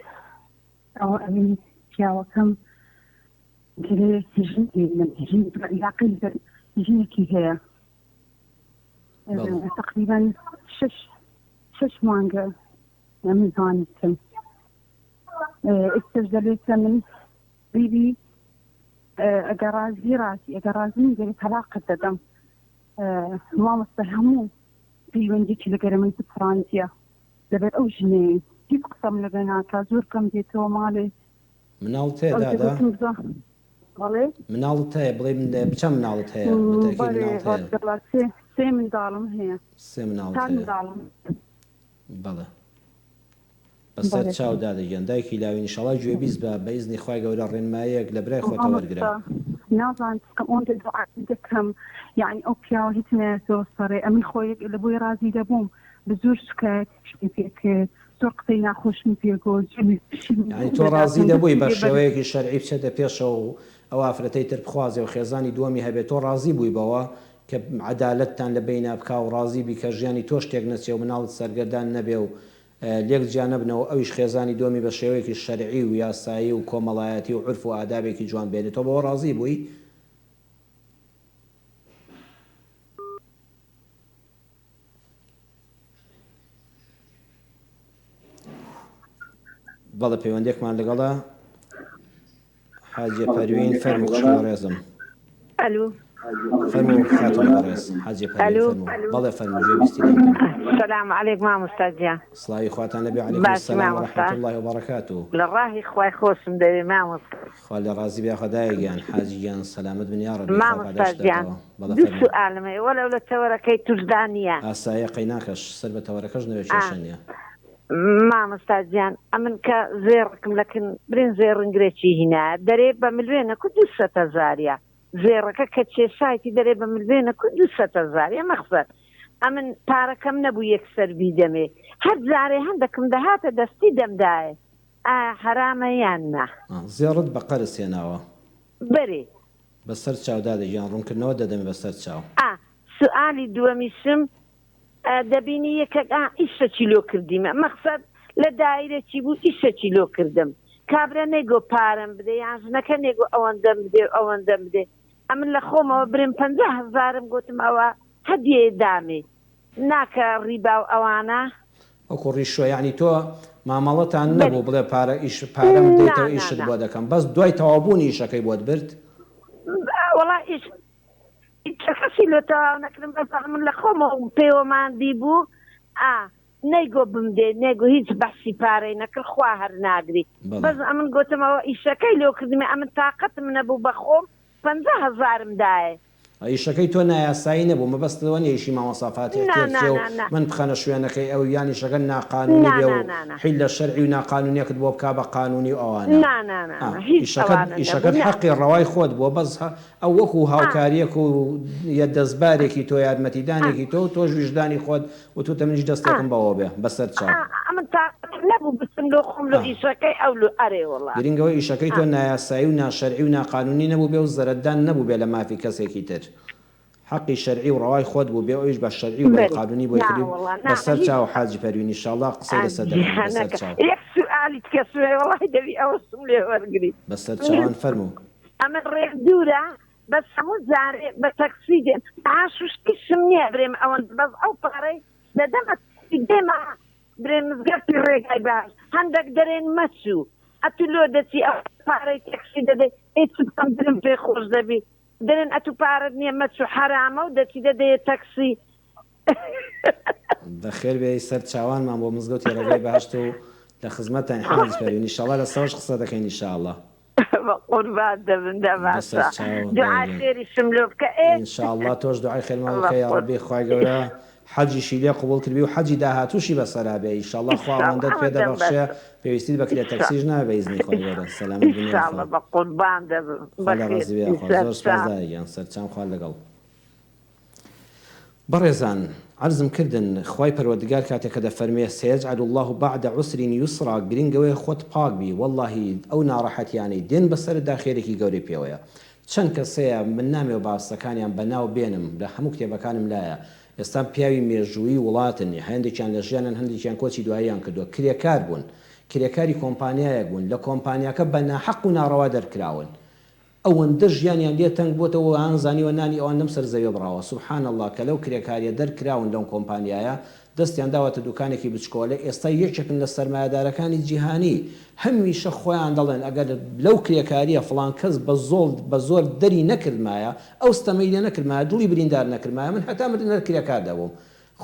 ئەوە ئەمن پیاوەکەم دەلێ ژن دێنم ژن عیلاقەی لەگەر ژنێکی هەیە بەڵێ. تقریبا شش شش مانگە ئەمن زانستم ئێستاش دەلێتە من بیبی ئەگەر ڕازی ڕازی ئەگەر ڕازی نی دەلێ تەلاقت دەدەم مامۆستا هەموو پەیوەندیکی لەگەر من پچڕاندیە لەبەر ئەو ژنەیە هیچ قسەم لەگەر ناکا زۆر کەم دێتەوە ماڵێ مناڵت هەیە ئەو دادە؟ دەگوتم زۆ بەڵێ مناڵت هەیە بڵێ چەند مناڵت هەیە بە تەئکید بەڵێ مناڵت هەیە وەڵا سێ سێ منداڵم هەیە سێ مناڵت چار هەیە منداڵم بەڵێ بەسەر بەڵێ چاو دادە گیان دایکی لاوین ئیشەڵا گوێبیست بە بە ئیزنی خوای گەورە ڕێنمایەک لە برای خۆتە وەرگرە. مامۆستا نازانم چکەم ئەوەندە دوعا دەکەم یەعنی ئەو پیاوە هیچ نایەتەوە سەڕێ ئەمن خۆ یەک لە بۆی ڕازی دەبووم بە زۆر سوکایەتیشم پێ کرد زۆر قسەی ناخۆشم پێ گۆت زۆر پشیم یەعنی تۆ ڕازی دەداتم دەبووی دەستی بە لێ بەر شێوەیەکی شەرعی بچێتە پێشەوە و ئەو ئافرەتەی تر بخوازێ و خێزانی دووەمی هەبێ تۆ ڕازی بووی بەوە کە عەدالەتتان لە بەینا بکا و ڕازی بی کە ژیانی تۆش تێک نەچێ و مناڵت سەرگەردان نەبێ و لێک جیا نەبنەوە ئەویش خێزانی دووەمی بە شێوەیەکی شەرعی و یاسایی و کۆمەڵایەتی و عورف و ئادابێکی جوان بێنێ تۆ بەوە ڕازی بووی؟ بەڵێ پەیوەندێکمان لەگەڵە حاجیە پەروین فەرموو خوشکی بەڕێزم. ئەلو. فەرموو خاتوونی بەڕێز حاجیە پەروین ئەلو. فەرموو. بەڵێ فەرموو گوێ بیستی دەنگتم. سلام علیک مامۆستا گیان. سڵاوی خواتان لێبێ علیکم باشی السلام و مامۆستا رحمة اللە و بەڕەکاتو. لە ڕاهی خوای خۆشم دەوێ مامۆستا. خوا لێ ڕازی بێ ئاخە دایە گیان حاجی گیان سەلامەت بن یاڕەبی خوا مامۆستا پاداشت گیان داتەوە بەڵێ دوو فەرموو. سوئالم هەیە وەلەو لە تەوەرەکەی توشدا نیە. ئاساییە قەیناکەش سەر بە تەوەرەکەش نەبێ ئا کێشە نیە. مامۆستا گیان ئەمن کە زێڕەکم لە کن برێن زێڕنگرێکی هینایە دەرێ بە ملوێنەک و دووسەت هەزاریە زێڕەکە کە کێشایتی دەرێ بە ملوێنەک و دووسەت هەزاریە مەخزەر ئەمن پارەکەم نەبوو یەکسەر بیدەمێ هەر جارێ هەندەکم دەهاتە دەستی دەمدایێ ئایا حەرامە یان نا؟ زێڕت بە قەرز هێناوە؟ بەرێ. بەسەر چاو دادە گیان ڕوونکردنەوەت دەدەمێ بەسەر چاو. ئا سوئالی دووەمیشم دەبینی یەکەک ئا ئیشەکی لۆ کردیمە مەخسەد لە دایرەکی بوو ئیشەکی لۆ کردم کابرا نەیگۆ پارەم بدێ یان ژنەکە نەیگۆ ئەوەندەم بدێ و ئەوەندەم بدێ ئەمن لە خۆمەوە برێم 50 هەزارم گۆتم ئەوە هەدیەیە دامێ ناکە ڕیبا و ئەوانە. وەکو ڕیشوە یەعنی تۆ مامەڵەتان بەری نەبوو بڵێ پارە ئیش پارەم نا بدەیتەوە نا ئیشت نا بۆ دەکەم بەس دوای تەواو بوونی ئیشەکەی بۆت برد؟ وەڵا ئیش کەسی لۆ تەواو نەکردم بەس ئەمن لە خۆمەوە پێوەماندی بوو ئا نەیگۆ بمدێ نەیگۆ هیچ بەحسی پارەی نەکرد خوا هەر ناگری بەڵێ. بەس ئەمن گۆتم ئەوە ئیشەکەی لۆ کردمێ ئەمن تاقەتم نەبوو بە خۆم 50 هەزارم دایێ. ئیشەکەی تۆ نایاسایی نەبوو مەبەستت ئەوە نیە ئیشی مامۆستا فاتیح نا تێک نا چێ و نا نا. من بخەنە شوێنەکەی ئەو یان ئیشەکە ناقانونی نا بێ نا و نا نا. حیلە شەرعی و ناقانونیەکت بۆ بکا بە قانونی و ئەوانە نا نا نا ئا نا هیچ ئیشەکەت ئەوانە نەبوو ئیشەکەت نا. حەقی ڕەوای خۆت بووە بەس ئەو وەکو ئا. هاوکاریەک و یە ئا. دەستبارێکی تۆ ئا. یارمەتیدانێکی تۆ و تۆش ویژدانی خۆت وتوتە منیش ئا. دەستێکم بەوە بێ بەسەر چاو. ئا ئەمن تاقەتم نەبوو بچم لۆ خۆم لۆ ئا. ئیشەکەی ئەو لۆ ئەرێ وەڵا. گرینگ ئەوەی ئیشەکەی ئا. تۆ نایاسایی و ناشەرعی و ناقانونی نەبووبێ و زەرەدان نەبووبێ لە مافی کەسێکی تر. حەقی شەرعی و ڕەوای خۆت بووبێ و ئەویش بە شەرعی و بە بەری. قانونی بۆی نا کردی وەڵا نا بەسەر هیچ. چاو حاجی پەروین ئیشاڵڵا قسەی لەسەر دەکەین بەسەر گیانەکە چاو. یەک سوئالی تکە سوێ وەڵای دەبی ئەوەشم لێ وەرگری. بەسەر چاوان فەرموو. ئەمن ڕێم دوورە بەس هەموو جارێ بە تەکسی دێم معاش و شتیشم نییە برێم ئەوەندە بەس ئەو پارەی دەدەمە تەکسی دێمە برێ مزگەفتی ڕێگای باش هەندەک دەرێن مەچوو ئەتوو لۆ دەچی ئەو پارەی تەکسی دەدەی ئەی چ بکەم دلم پێ خۆش دەبی دەرێن ئەتوو پارەت نییە مەچوو حەرامە و دەچی دەدەیە تەکسی. بەخێر بێی سەر چاوانمان بۆ مزگەوتی ڕێگای بەهەشت و لە خزمەتتاین حاجی پەروین ئیشاڵا لە سەوەش قسە دەکەین ئیشاڵا. بەقوربان دەبم دە بەسەر باشە چاو دوعای دایە گیان. خێریشم لۆ بکە ئێ. ان شاء اللە تۆش دوعای خێرمان بە بکە قور. یاڕەبی خوای گەورە حەجیشی لێ قبوڵ کردبی و حەجی داهاتووشی بەسەرا بێ ان شاء اللە خوا ان شاء اللە ئەوەندەت پێ ئەوەندەم دەبەخشێ بەسە پێویستیت بە کرێ ان شاء تەکسیش نابێ بە ئیزنی خوای گەورە سەلامەت ان بن شاء یاخوا اللە بەقوربان دەبم خوا لێ بەخێر ڕازی بێ بی یاخوا سەر زۆر سوپاس چاو. دایە گیان سەرچاوم خوا لەگەڵ. بەڕێزان عەرزم کردن خوای پەروەردگار کاتێ کە دەفەرموێ سیجعل اللە بعد عسر یسرا گرنگ ئەوەیە خۆت پاک بی وەڵاهی ئەو ناڕەحەتیانەی دێن بەسەرتدا خێرێکی گەورەی پێوەیە. چەند کەس هەیە من نامەوێ باسەکانیان بە ناو بێنم لە هەموو کتێبەکانم لایە ئێستا پیاوی مێژوویی وڵاتن هەندێکیان لە ژیانن هەندێکیان کۆچی دواییان کردووە کرێکار بوون کرێکاری کۆمپانیایەک بوون لە کۆمپانیاکە بە ناحەق و ناڕەوا دەرکراون ئەوەندە ژیانیان لێ تەنگ بۆتەوە وایان زانیوە نانی ئەوان لەم سەر زەویە بڕاوە سبحان اللە کە لەو کرێکاریە دەرکراون لەم کۆمپانیایە دەستیان داوەتە دوکانێکی بچکۆلە ئێستا یەکێکن لە سەرمایەدارەکانی جیهانی هەمیشە خۆیان دەڵێن ئەگەر لەو کرێکاریە فڵان کەس بە زۆڵ بە زۆر دەری نەکردمایە ئەو ستەمەی لێ نەکردمایە دڵی بریندار نەکردمایە من هەتا مردن هەر کرێکار دەبووم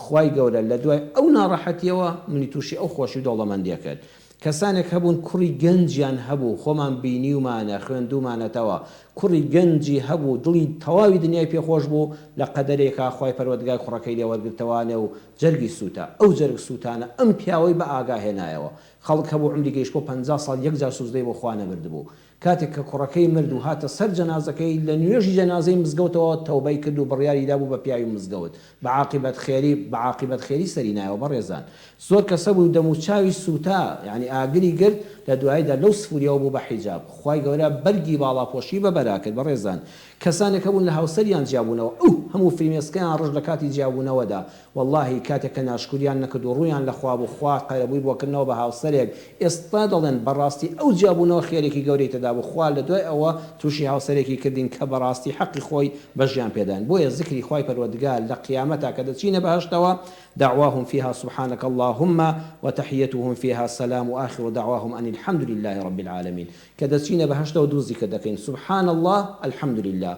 خوای گەورە لە دوای ئەو ناڕەحەتیەوە منی توشی ئەو خۆشی و دەوڵەمەندیە کرد. کەسانێک هەبوون کوڕی گەنجیان هەبوو خۆمان بینیومانە خوێندومانەتەوە کوڕی گەنجی هەبوو دڵی تەواوی دنیای پێ خۆش بوو لە قەدەرێکا خوای پەروەردگار کوڕەکەی لێ وەرگرتەوانێ و جەرگی سوتا ئەو جەرگ سوتانە ئەم پیاوەی بە ئاگا هێنایەوە خەڵک هەبوو عومری گەیشتبۆ 50 ساڵ یەک جار سوجدەی بۆ خوا نەبردبوو کاتێک کە کوڕەکەی مرد و هاتە سەر جەنازەکەی، لە نوێژی جەنازەی مزگەوتەوە تەوبەی کرد و بڕیاری دا بوو بە پیاوی مزگەوت. بە عاقیبەت خێری، بە عاقیبەت خێری سەری نایەوە بەڕێزان. زۆر کەس هەبوو دەم و چاوی سووتا، یانی ئاگری گرت، لە دواییدا لەو سفوریەوە بوو بە حیجاب. خوای گەورە بەرگی باڵاپۆشی بە بەرا کرد بەڕێزان. کەسانێک هەبوون لە هاوسەریان جیابوونەوە، ئەو هەموو فرمێسکەیان ڕشت لە کاتی جیابوونەوەدا. وەڵاهی کاتێک کە ناشکوریان نەکرد و ڕوویان لە خوا بوو خوا قەرەبووی بۆ کردنەوە بە هاوسەرێک ئێستا دەڵێن بەڕاستی ئەو جیابوونەوە خێرێکی گەورەی تێدا بوو خوا لە دوای ئەوە تووشی هاوسەرێکی کردین کە بەڕاستی حەقی خۆی بە ژیان پێداین بۆیە زکری خوای پەروەردگار لە قیامەتا کە دەچینە بەهەشتەوە دعواهم فیها سبحانک اللهم وتحیتهم فیها سلام وآخر دعواهم ان الحمد للە رب العالمین کە دەچینە بەهەشتەوە دوو زیکر دەکەین سبحان اللە الحمد للە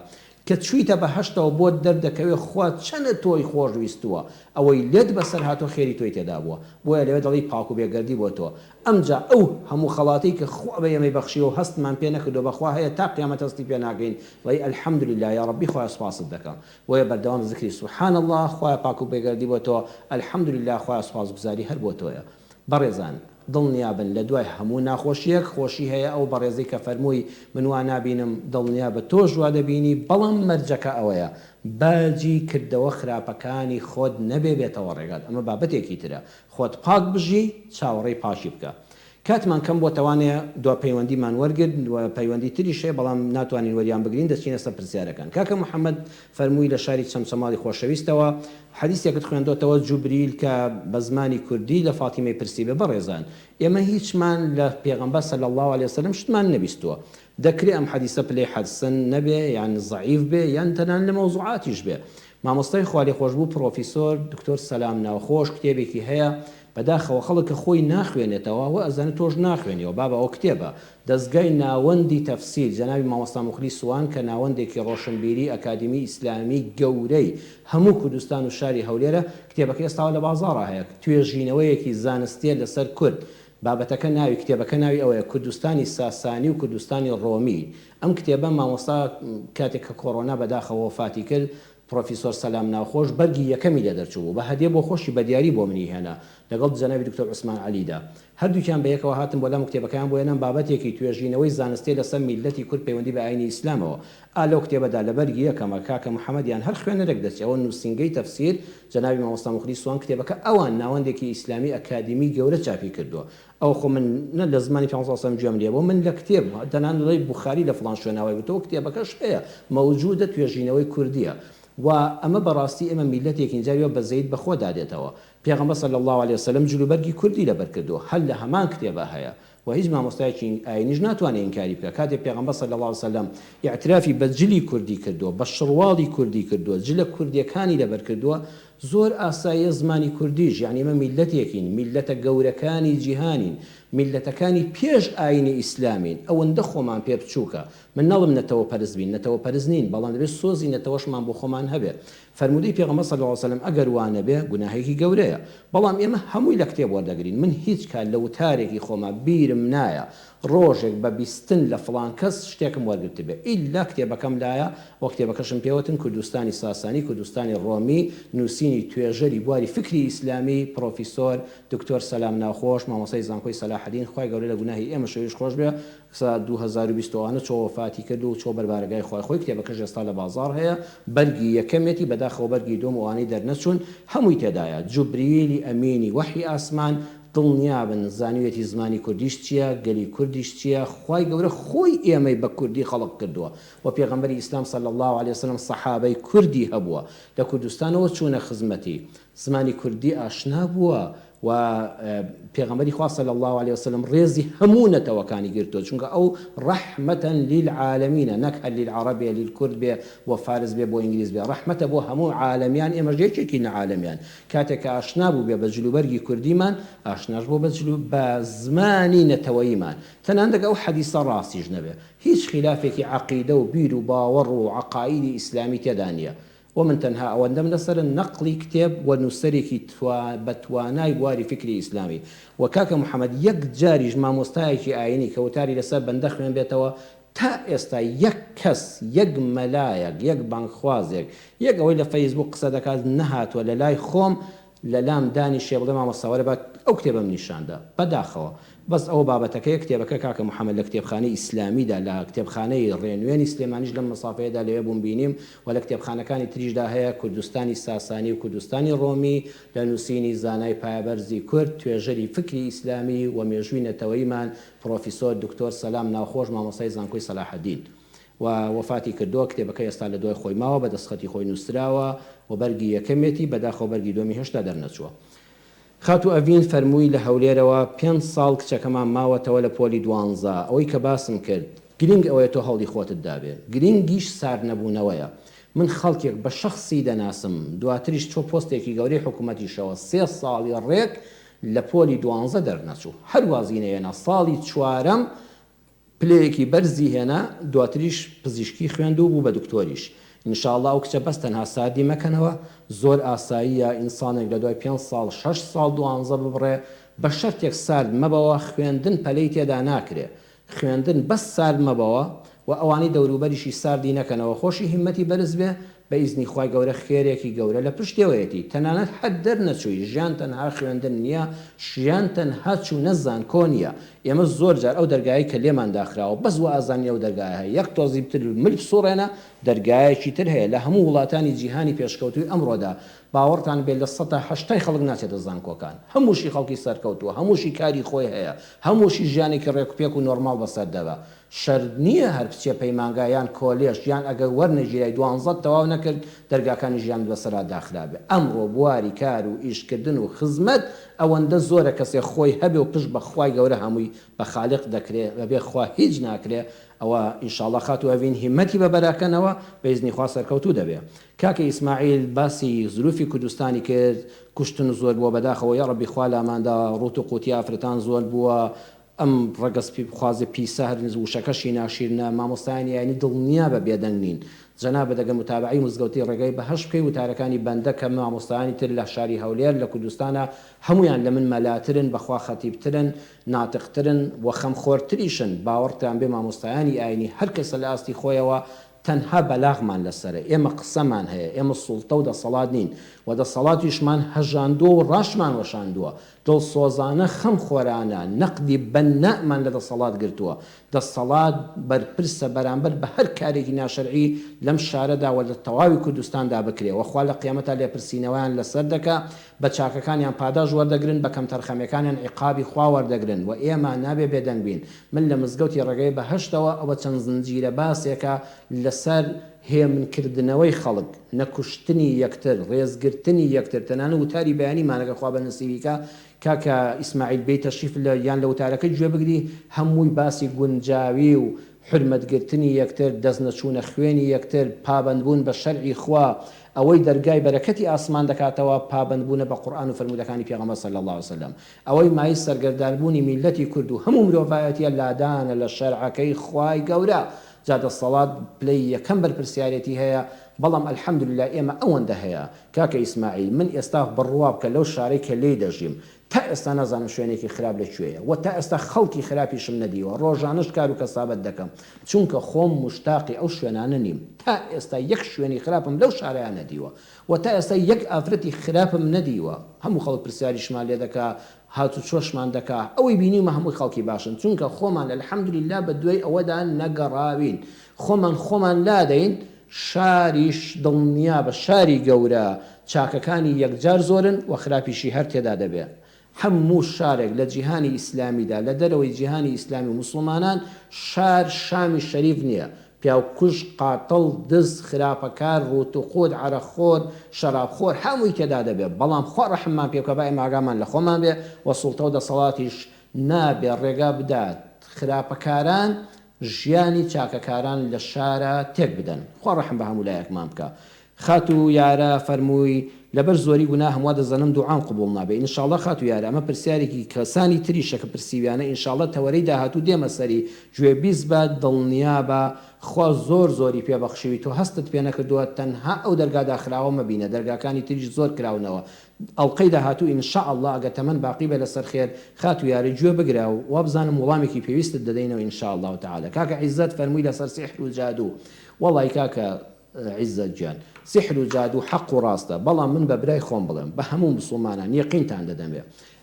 کە چویتە بەهەشتەوە بۆت دەردەکەوێ خوا چەنە تۆی خۆش ویستووە ئەوەی لێت بەسەر هاتوە خێری تۆی تێدا بووە بۆیە لەوێ دەڵێی پاک و بێگەردی بۆ تۆ ئەمجا ئەو هەموو خەڵاتەی کە خوا بە ئێمەی بەخشیوە و هەستمان پێ نەکردوە بەخوا هەیە تا قیامەت هەستی پێ ناکەین دەڵێی الحمدللە یاڕەبی خوایە سوپاست دەکەم بۆیە بەردەوام زکری سبحان اللە خوایە پاک و بێگەردی بۆ تۆ الحمدللە خوایە سوپاسگوزاری هەر بۆ تۆیە بەڕێزان دڵنیابن لە دوای هەموو ناخۆشیەک خۆشی هەیە ئەو بەڕێزەی کە فەرمووی من وا نابینم دڵنیابە تۆش وا دەبینی بەڵام مەرجەکە ئەوەیە باجی کردەوە خراپەکانی خۆت نەبێ بێتەوە ڕێگات ئەمە بابەتێکی ترە خۆت پاک بژی چاوەڕێی پاکی بکە کاتمان کەم بۆتەوانێ دوا پەیوەندیمان وەرگرت و پەیوەندی تریش هەیە بەڵام ناتوانین وەریان بگرین دەچینە سەر پرسیارەکان کاکە محمد فەرمووی لە شاری چەمچەماڵی خۆشەویستەوە حەدیسێکت خوێندۆتەوە جوبریل کە بە زمانی کوردی لە فاتیمەی پرسیبێ بەڕێزان ئێمە هیچمان لە پێغەمبەر صلی اللە علیە وسلم شتمان نەبیستووە دەکرێ ئەم حەدیسە پلەی حەسەن نەبێ یان زەعیف بێ یان تەنان لە مەوزوعاتیش بێ مامۆستای خوالێخۆشبوو پڕۆفیسۆر دکتۆر سەلام ناوخۆش کتێبێکی هەیە بەداخەوە خەڵک کە خۆی ناخوێنێتەوە وە ئەزانێ تۆش ناخوێنیەوە بابە ئەوە کتێبە دەزگای ناوەندی تەفسیر جەنابی مامۆستا موخلیس سوان کە ناوەندێکی ڕۆشنبیری ئەکادیمی ئیسلامی گەورەی هەموو کوردستان و شاری هەولێرە کتێبەکە ئێستاوە لە بازاڕا هەیە توێژینەوەیەکی زانستیە لەسەر کورد بابەتەکە ناوی کتێبەکە ناوی ئەوەیە کوردستانی ساسانی و کوردستانی ڕۆمی ئەم کتێبە مامۆستا کاتێک کە کۆڕۆنا بەداخەوە وەفاتی کرد پڕۆفیسۆر سەلام ناوخۆش بەرگی یەکەمی لێ دەرچووبوو بە هەدیە بۆ خۆشی بە دیاری بۆ منی هێنا لەگەڵ جەنابی دکتۆر عوسمان عەلیدا هەردووکیان بە یەکەوە هاتن بۆ لام و کتێبەکەیان بۆ هێنام بابەتێکی توێژینەوەی زانستیە لەسەر میللەتی کورد پەیوەندی بە ئاینی ئیسلامەوە ئا لەو کتێبەدا لە بەرگی یەکەمە کاکە محەمەد یان هەر خوێنەرێک دەچێ ئەوە نووسینگەی تەفسیر جەنابی مامۆستا موخلیس سوان کتێبەکە ئەوان ناوەندێکی ئیسلامی ئەکادیمی گەورە چاپی کردووە ئەوە خۆ من نە لە زمانی پێغەمبەر صلی اللە علیە وسلم گوێم لێ بوو من لە کتێب تەنانەت دەڵێی بوخاری لە فڵان شوێنا وای گوتووە کتێبەکەش هەیە مەوجودە توێژینەوەی کوردیە و ئەمە بەڕاستی ئێمە میللەتێکین جاری وا بەزەیت بە خۆدا دێتەوە پێغەمبەر صلی اللە علیە وسلم جلوبەرگی کوردی لەبەر کردووە هەر لە هەمان کتێبا هەیە و هیچ مامۆستایەکی ئاینیش ناتوانێ ئینکاری بکا کاتێ پێغەمبەر صلی اللە علیە وسلم ئیعترافی بە جلی کوردی کردووە بە شڕواڵی کوردی کردووە جلە کوردیەکانی لەبەر کردووە زۆر ئاساییە زمانی کوردیش یانی ئێمە میللەتێکین میللەتە گەورەکانی جیهانین میللەتەکانی پێش ئاینی ئیسلامین ئەوەندە خۆمان پێ بچووکە من ناڵێم نەتەوە پەرست بین نەتەوە پەرست نین بەڵام دەبێت سۆزی نەتەوەشمان بۆ خۆمان هەبێ فەرموودەی پێغەمبەر صلی اللە علیە وسلم ئەگەر وا نەبێ گوناهێکی گەورەیە بەڵام ئێمە هەمووی لە کتێب وەردەگرین من هیچ کات لە وتارێکی خۆما بیرم نایە ڕۆژێک بە بیستن لە فڵان کەس شتێکم وەرگرتبێ ئیلا کتێبەکەم لایە و کتێبەکەشم پێوتن کوردستانی ساسانی کوردستانی ڕۆمی نووسینی توێژەری بواری فکری ئیسلامی پڕۆفیسۆر دکتۆر سەلام ناوخۆش مامۆستای زانکۆی سەلاحەدین خوای گەورە لە گوناهی ئێمەش ئەویش خۆش بێ سا 2020 ئەوانە چۆ وەفاتی کرد و چۆ بەر بارەگای خوای خۆی کتێبەکەش ئێستا لە بازاڕ هەیە بەرگی یەکەمێتی بەداخەوە بەرگی دووەم ئەوانەی دەرنەچوون هەمووی تێدایە جوبریلی ئەمینی وەحی ئاسمان. دڵنیابن زانیویەتی زمانی کوردیش چیە، گەلی کوردیش چیە، خوای گەورە خۆی ئێمەی بە کوردی خەڵق کردووە و پێغەمبەری ئیسلام صلی اللە علیە وسلم سەحابەی کوردی هەبووە لە کوردستانەوە چوونە خزمەتی زمانی کوردی ئاشنا بووە و پێغەمبەری خوا صلی اللە علیە وسلم ڕێزی هەموو نەتەوەکانی گرتووە چونکە ئەو ڕەحمەتە للعالمینە نەک هەر للعەڕەب بێ للکورد بێ بۆ فارس بێ بۆ ئینگلیز بێ ڕەحمەتە بۆ هەموو عالەمیان ئێمەش یەکێکین لە عالەمیان کاتێک کە ئاشنا بووبێ بە جلوبەرگی کوردیمان ئاشناش بووە بە جلو بە زمانی نەتەوەییمان تەنانەت ئەگەر ئەو حەدیسە ڕاستیش نەبێ هیچ خیلافێکی عەقیدە و بیر و باوەڕ و عەقائیدی ئیسلامی تێدا نییە و من تەنها ئەوەندەم لەسەرە نەقڵی کتێب و نووسەرێکی بە توانای بواری فیکری ئیسلامی و کاکە محمد یەک جاریش مامۆستایەکی ئاینی کە وتاری لەسەر بەندە خوێنبێتەوە تا ئێستا یەک کەس یەک مەلایەک یەک بانگخوازێک یەک ئەوەی لە فەیسبوک قسە دەکات نەهاتوە لەلای خۆم لەلام دانیشێ بڵێ مامۆستا وەرە با ئەو کتێبەم نیشاندە. بەداخەوە. بەس ئەوە بابەتەکەیە کتێبەکە کاکە محمد لە کتێبخانەی ئیسلامیدا لە کتێبخانەی ڕێنوێنی سلێمانیش لەم مەسافەیەدا لەوێ بووم بینیم و لە کتێبخانەکانی تریشدا هەیە کوردستانی ساسانی و کوردستانی ڕۆمی لە نووسینی زانای پایەبەرزی کورد توێژەری فکری ئیسلامی و مێژووی نەتەوەییمان پڕۆفیسۆر دکتۆر سەلام ناوخۆش مامۆستای زانکۆی سەلاحەدین. و وەفاتی کردووە، کتێبەکە ئێستا لە دوای خۆی ماوە، بە دەستخەتی خۆی نووسراوە و بەرگی یەکەمێتی، بەداخەوە بەرگی دووەمی هێشتا دەرنەچووە. خاتوو ئەڤین فەرمووی لە هەولێرەوە پێنج ساڵ کچەکەمان ماوەتەوە لە پۆلی دوانزە، ئەوەی کە باسم کرد، گرینگ ئەوەیە تۆ هەوڵی خۆتت دابێ، گرینگیش ساردنەبوونەوەیە. من خەڵکێک بە شەخسی دەناسم، دواتریش چۆ پۆستێکی گەورەی حکوومەتیشەوە، سێ ساڵی ڕێک لە پۆلی دوانزە دەرنەچوو، هەر وازی نەهێنا، ساڵی چوارەم پلەیەکی بەرزی هێنا دواتریش پزیشکی خوێند و بوو بە دکتۆریش ان شاء اللە ئەو کچە بەس تەنها ساردی مەکەنەوە زۆر ئاساییە ئینسانێک لە دوای پێنج ساڵ شەش ساڵ دوانزە ببڕێ بە شەرتێک سارد مەبەوە خوێندن پەلەی تێدا ناکرێ خوێندن بەس سارد مەبەوە و ئەوانەی دەوروبەریشی ساردی نەکەنەوە خۆشی هیمەتی بەرز بێ بە ئیزنی خوای گەورە خێرێکی گەورە لە پشتێوەیەتی تەنانەت هەر دەرنەچووی ژیان تەنها خوێندن نیە ژیان تەنها چوونە زانکۆ نیە ئێمە زۆر جار ئەو دەرگایەی کە لێمان داخراوە بەس وا ئەزانین ئەو دەرگایە هەیە یەک تۆزی تر مل بسوڕێنە دەرگایەکی تر هەیە لە هەموو وڵاتانی جیهانی پێشکەوتووی ئەمڕۆدا باوەڕتان بێت لە سەتا هەشتای خەڵک ناچێتە زانکۆکان هەمووشی خەڵکی سەرکەوتووە هەمووشی کاری خۆی هەیە هەمووشی ژیانێکی ڕێکوپێک و نۆرماڵ بەسەر دەبا شەرت نییە هەر بچیە پەیمانگا یان کۆلێژ یان ئەگەر وەرنەگیرای دوانزەت تەواو نەکرد دەرگاکانی ژیانت بەسەرا داخرابێ ئەمڕۆ بواری کار و ئیش کردن و خزمەت ئەوەندە زۆرە کەسێ خۆی هەبێ و پشت بە خوای گەورە هەمووی بە خالق دەکرێ بەبێ خوا هیچ ناکرێ ئەوە ئینشاڵا خاتوو ئەڤین هیمەتی بە بەراکەنەوە بە ئیزنی خوا سەرکەوتوو دەبێ کاکە ئیسماعیل باسی زروفی کوردستانی کرد کوشتن زۆر بووە بەداخەوە یاڕەبی خوا لاماندا ڕووت و قوتی ئافرەتان زۆر بووە ئەم ڕەگەز خوازە پیسە هەر وشەکەشی ناشیرنە مامۆستایانی ئاینی دڵنیابە بێدەنگ نین جەنابت ئەگەر متابەعەی مزگەوتی ڕێگای بەهەشت بکەی وتارەکانی بەندە کە مامۆستایانی تر لە شاری هەولێر لە کوردستانا هەموویان لە من مەلاترن بەخوا خەتیبترن ناتقترن وە خەمخۆرتریشن باوەڕتان بێ مامۆستایانی ئاینی هەر کەسە لە ئاستی خۆیەوە تەنها بەلاغمان لەسەرە ئێمە قسەمان هەیە ئێمە سوڵتە و دەسەڵات نین و دەسەڵاتیشمان هەژاندووە و ڕاشمان وەشاندووە دڵسۆزانە خەم خۆرانە نەقدی بەننامان لە دەسەڵات گرتووە دەسەڵات بەرپرسە بەرامبەر بە هەر کارێکی ناشەرعی لەم شارەدا و لە تەواوی کوردستاندا بکرێ و خوا لە قیامەتا لێپرسینەوەیان لەسەر دەکا بە چاکەکانیان پاداشت وەردەگرن بە کەمتەرخەمیەکانیان عیقابی خوا وەردەگرن و ئێمە نابێ بێدەنگ بین من لە مزگەوتی ڕێگای بەهەشتەوە ئەوە چەند زنجیرە باسێکە لەسەر هێمن کردنەوەی خەڵک، نەکوشتنی یەکتر، ڕێزگرتنی یەکتر، تەنانەت وتاری بەیانیمان ئەگەر خوا بە نسیبی کا کاکە ئیسماعیل بێی تەشریف لە یان لە وتارەکەی گوێ بگری هەمووی باسی گونجاوی و حورمەت گرتنی یەکتر، دەست نەچوونە خوێنی یەکتر، پابەندبوون بە شەرعی خوا، ئەوەی دەرگای بەرەکەتی ئاسمان دەکاتەوە پابەندبوونە بە قورئان و فەرموودەکانی پێغەمبەر صلی اللە علیە وسلم. ئەوەی مایەی سەرگەردانبوونی میللەتی کورد و هەموو مرۆڤایەتیە لادانە لە شەرعەکەی خوای گەورە، جا دەسەڵات پلەی یەکەم بەرپرسیارێتی هەیە، بەڵام الحمدللە ئێمە ئەوەندە هەیە. کاکە ئیسماعیل من ئێستا بڕوا بکە لەو شارەی کە لێی دەژیم تا ئێستا نازانم شوێنێکی خراپ لە کوێیە وە تا ئێستا خەڵکی خراپیشم نەدیوە ڕۆژانەش کار و کەسابەت دەکەم چونکە خۆم موشتاقی ئەو شوێنانە نیم تا ئێستا یەک شوێنی خراپم لەو شارەیا نەدیوە وە تا ئێستا یەک ئافرەتی خراپم نەدیوە هەموو خەڵک پرسیاریشمان لێ دەکا هاتوچۆشمان دەکا ئەوەی بینیومە هەمووی خەڵکی باشن چونکە خۆمان الحمدللە بە دوای ئەوەدا نەگەڕاوین خۆمان خۆمان لادەین شاریش دڵنیابە شاری گەورە چاکەکانی یەکجار زۆرن وە خراپیشی هەر تێدا دەبێ. هەموو شارێک لە جیهانی ئیسلامیدا لە دەرەوەی جیهانی ئیسلامی و موسڵمانان شار شامی شەریف نیە پیاوکوژ قاتڵ دز خراپەکار ڕووتوقوت عەرەقخۆر شەرابخۆر هەمووی تێدا دەبێ بەڵام خوا ڕەحممان پێ بکا با ئێمە ئاگامان لە خۆمان بێ و سوڵتە و دەسەڵاتیش نابێ ڕێگا بدات خراپەکاران ژیانی چاکەکاران لە شارا تێک بدەن خوا ڕەحم بە هەموو لایەکمان بکا خاتوو یارە فەرمووی، لەبەر زۆری گوناهم وا دەزانم دوعام قبوڵ نابێ ان شاء اللە خاتوو یارە ئەمە پرسیارێکی کەسانی تریشە کە پرسیویانە ان شاء اللە تەوەرەی داهاتوو دێمە سەری گوێ بیست بە دڵنیابە خوا زۆر زۆری پێ بەخشیوی تۆ هەستت پێ نەکردووە تەنها ئەو دەرگا داخراوە مەبینە دەرگاکانی تریش زۆر کراونەوە ئەڵقەی داهاتوو ان شاء اللە ئەگەر تەمەن باقی بێ لەسەر خێر خاتوو یارە گوێ بگرە وابزانم وڵامێکی پێویستت دەدەینەوە ان شاء اللە تعالی کاکە عیزەت فەرمووی لەسەر سیحر و جادوو وەڵای کاکە عیزەت گیان سیحر و جادوو حەق و ڕاستە بەڵام من بە برای خۆم بڵێم بە هەموو موسڵمانان یەقینتان دەدەمێ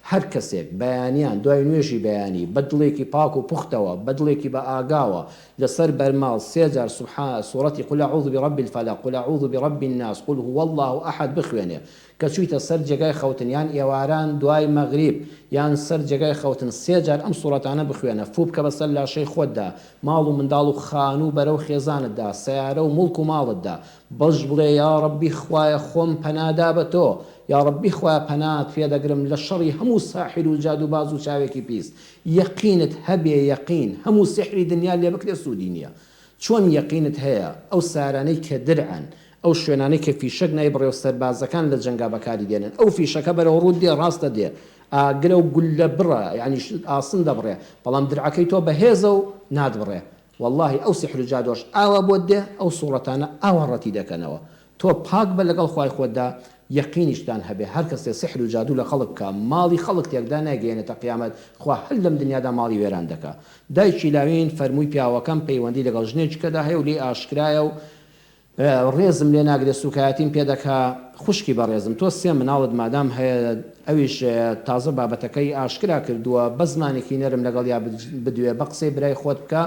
هەر کەسێک بەیانیان دوای نوێژی بەیانی بە دڵێکی پاک و پوختەوە بە دڵێکی بە ئاگاوە لەسەر بەرماڵ سێ جار سبحان سورەتی قل اعوذ برب الفلق قل اعوذ برب الناس قل هو اللە احد بخوێنێ کە چوویتە سەر جێگای خەوتن یان ئێواران دوای مەغریب یان سەر جێگای خەوتن سێ جار ئەم سوڕەتانە بخوێنە فوو بکە بەسەر لاشەی خۆتدا ماڵ و منداڵ و خانوو بەرە و خێزانتدا سەیارە و موڵک و ماڵتدا بەش بڵێ یاڕەبی خوایە خۆم پەنا دا بە تۆ یاڕەبی خوایە پەنات پێ دەگرم لە شەڕی هەموو ساحیر و جادووباز و چاوێکی پیس یەقینت هەبێ یەقین هەموو سیحری دنیا لێ بکرێ سوودی نیە چۆن یەقینت هەیە ئەو سارانەی کە درعن ئەو شوێنانەی کە فیشەک نایبڕێ و سەربازەکان لە جەنگا بەکاری دێنن ئەو فیشەکە بەرەو ڕووت دێ ڕاستە دێ ئاگرە و گوللە بڕە یانی ئاسن دەبڕێ بەڵام درعەکەی تۆ بەهێزە و ناتبڕێ وەڵاهی ئەو سیحر و جادۆش ئاوا بۆت دێ ئەو سوڕەتانە ئاوا ڕەتی دەکەنەوە تۆ پاک بە لەگەڵ خوای خۆتدا یەقینیشتان هەبێ هەر کەسێ سیحر و جادوو لە خەڵک بکا ماڵی خەڵک تێکدا نایگەیەنێتە قیامەت خوا هەر لەم دنیادا ماڵی وێران دەکا دایکی لاوین فەرمووی پیاوەکەم پەیوەندی لەگەڵ ژنێکی کەدا هەیە و لێی ئاشکرایە و ڕێزم لێ ناگرێ سوکایەتیم پێ دەکا خوشکی بەڕێزم تۆ سێ مناڵت مادام هەیە ئەویش تازە بابەتەکەی ئاشکرا کردووە بە زمانێکی نەرم لەگەڵیا بدوێ بە قسەی برای خۆت بکە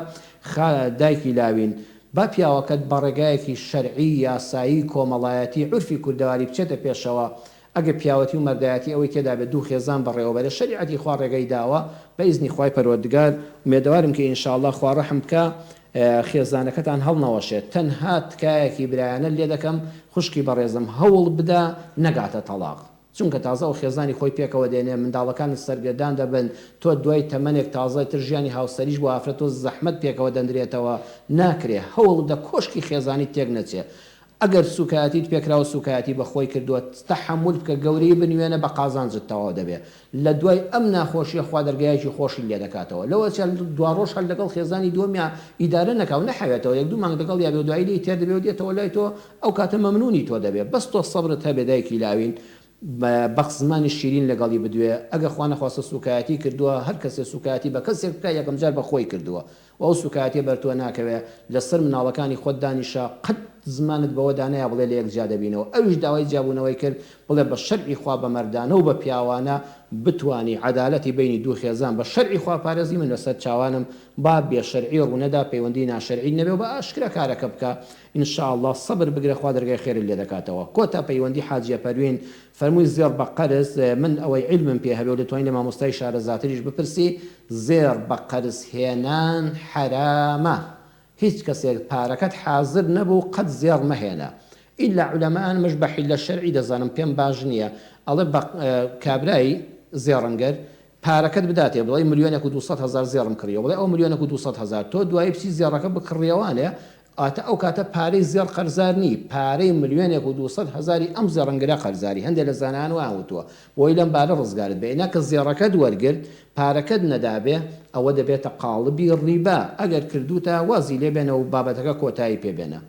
خا دایکی لاوین با پیاوەکەت بە ڕێگایەکی شەرعی یاسایی کۆمەڵایەتی عورفی کوردەواری بچێتە پێشەوە ئەگەر پیاوەتی و مەردایەتی ئەوەی تێدابێت دوو خێزان بەڕێوەبەرێ شەریعەتی خوا ڕێگەی داوە بە ئیزنی خوای پەروەردگار ئومێدەوارم کە ان شاء اللە خوا ڕەحم بکا خێزانەکەتان هەڵنەوەشێت تەنها تکایەکی برایانەت لێ دەکەم خوشکی بەڕێزم هەوڵ بدە نەگاتە تەڵاق چونکە تازە ئەو خێزانی خۆی پێکەوە دێنێ منداڵەکانت سەرگەردان دەبن تۆ دوای تەمەنێک تازە تر ژیانی هاوسەریش بۆ ئافرەت تۆ زەحمەت پێکەوە دەنرێتەوە ناکرێ هەوڵ بدە کۆشکی خێزانیت تێک نەچێ ئەگەر سوکایەتیت پێکرا و سوکایەتی بە خۆی کردووە تەحەمول بکە گەورەی بنوێنە بە قازانجت تەواو دەبێ لە دوای ئەم ناخۆشیە خوا دەرگایەکی خۆشی لێ دەکاتەوە لەوەچە دواڕۆژ هەر لەگەڵ خێزانی دووەمیا ئیدارە نەکا و نەحەوێتەوە یەک دوو مانگ لەگەڵیا بێ و دوایی لێی تێر دەبێ و دێتەوە لای تۆ ئەو کاتە مەمنونی تۆ دەبێ بەس تۆ سەبرت هەبێ دایکی لاوین بە زمانی شیرین لەگەڵی بدوێ ئەگەر خوا نەخواستە سوکایەتی کردووە هەر کەسێ سوکایەتی بە کەسێک بکا یەکەم جار بە خۆی کردووە و ئەو سوکایەتیە بەر تۆ ناکەوێ لەسەر مناڵەکانی خۆت دانیشە قەت زمانت بەوە دانەیا بڵێ لەیەک جیا دەبینەوە ئەویش داوای جیابوونەوەی کرد بڵێ بە شەرعی خوا بە مەردانە و بە پیاوانە بتوانی عەدالەتی بەینی دوو خێزان بە شەرعی خوا پارێزی من لەسەر چاوانم با بێ شەرعی ڕوونەدا پەیوەندی ناشەرعی نەبێ و بە ئاشکرا کارەکە بکە ان شاء اللە سەبر بگرە خوا دەرگای خێرت لێ دەکاتەوە کۆتا پەیوەندی حاجیە پەروین فەرمووی زێڕ بە قەرز من ئەوەی عیلمم پێ هەبێ و دەتوانی لە مامۆستای شارەزاتریش بپرسی زێڕ بە قەرز هێنان حەرامە هیچ کەسێک پارەکەت حازر نەبوو قەت زێڕ مەهێنە ئیلا عولەمایان مش بە حیلە شەرعی دەزانم پێم باش نیە ئەڵێ بە کابرای زێڕنگەر پارەکەت بداتێ بڵێی ملیۆنێک و 200 هەزار زێڕم کڕیوە بڵێ ئەو ملیۆنێک و 200 هەزار تۆ دوایی بچی زێڕەکە بکڕیەوانێ ئاتە ئەو کاتە پارەی زێڕ قەرزار نی پارەی ملیۆنێک و 200 هەزاری ئەم زێڕنگرە قەرزاری هەندێ لە زانایان وایان وتووە بۆی لەم بارە ڕزگارت بێ نا کە زێڕەکەت وەرگرت پارەکەت نەدابێ ئەوە دەبێتە قاڵبی ڕیبا ئەگەر کردووتە وازی لێ بێنە و بابەتەکە کۆتایی پێ بێنە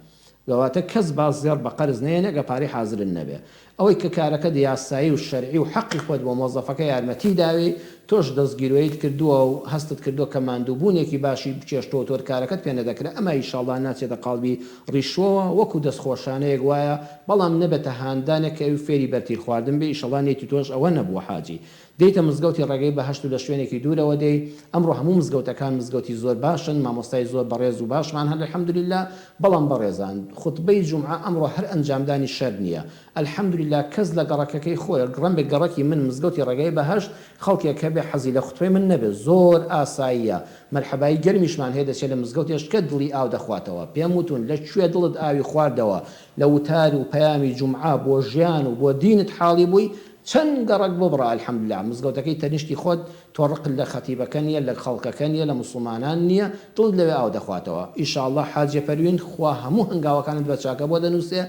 کەواتە کەس با زێڕ بە قەرز نەیەنێ گەر پارەی حازرت نەبێ. ئەوەی کە کارەکەت یاسایی و شەرعی و حەقی خۆت بۆ مۆزەفەکە یارمەتی داوی، تۆش دەستگیرۆییت کردووە و هەستت کردووە کە ماندووبوونێکی باشی بچێشتووە و تۆر کارەکەت پێ نەدەکرا، ئەمە ئیشاڵڵا ناچێتە قاڵبی ڕیشوەوە، وەکو دەستخۆشانەیەک وایە، بەڵام نەبێتە هاندانێک کە ئەوی فێری بەرتیل خواردن بێ، ئیشەڵڵا نیەتی تۆش ئەوە نەبووە حاجی. دێیتە مزگەوتی ڕێگەی بەهەشت و لە شوێنێکی دوورەوە دێی، ئەمڕۆ هەموو مزگەوتەکان مزگەوتی زۆر باشن، مامۆستای زۆر بەڕێز و باشمان هەن الحمدللە، بەڵام بەڕێزان خوتبەی جومعە ئەمڕۆ هەر ئەنجامدانی شەرت نییە الحمدللە کەس لە گەڕەکەکەی خۆی ڕەنبێ گەڕەکی من مزگەوتی ڕێگای بەهەشت خەڵکێک هەبێ حەزی لە خوتبەی من نەبێ زۆر ئاساییە مەرحەبایی گەرمیشمان هەیە دەچێ لە مزگەوتێشکە دڵی ئاو دەخواتەوە پێم وتون لە کوێ دڵت ئاوی خواردەوە لە وتار و پەیامی جومعە بۆ ژیان و بۆ دینت حاڵی بووی چەند گەڕەک ببڕە الحمدللە مزگەوتەکەی تەنیشتی خۆت تۆ ڕقت لە خەتیبەکە نیە لە خەڵکەکە نیە لە موسڵمانان نیە دڵت لەوێ ئاو دەخواتەوە ئیشاڵڵا حاجیە پەروین خوا هەموو هەنگاوەکانت بە چاکە بۆ دەنوسێ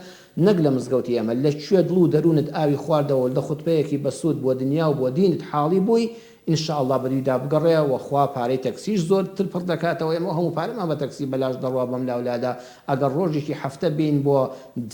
نەک لە مزگەوتی ئێمە لە کوێ دڵ و دەرونت ئاوی خواردەوە لە خوتبەیەکی بەسود بۆ دنیا و بۆ دینت حاڵی بووی ان شاء اللە بەدویدا بگەڕێ وە خوا پارەی تەکسیش زۆر تر پڕ دەکاتەوە ئێمە هەموو پارەمان بە تەکسی بەلاش دەڕوا بەم لاولادا ئەگەر ڕۆژێکی هەفتە بێین بۆ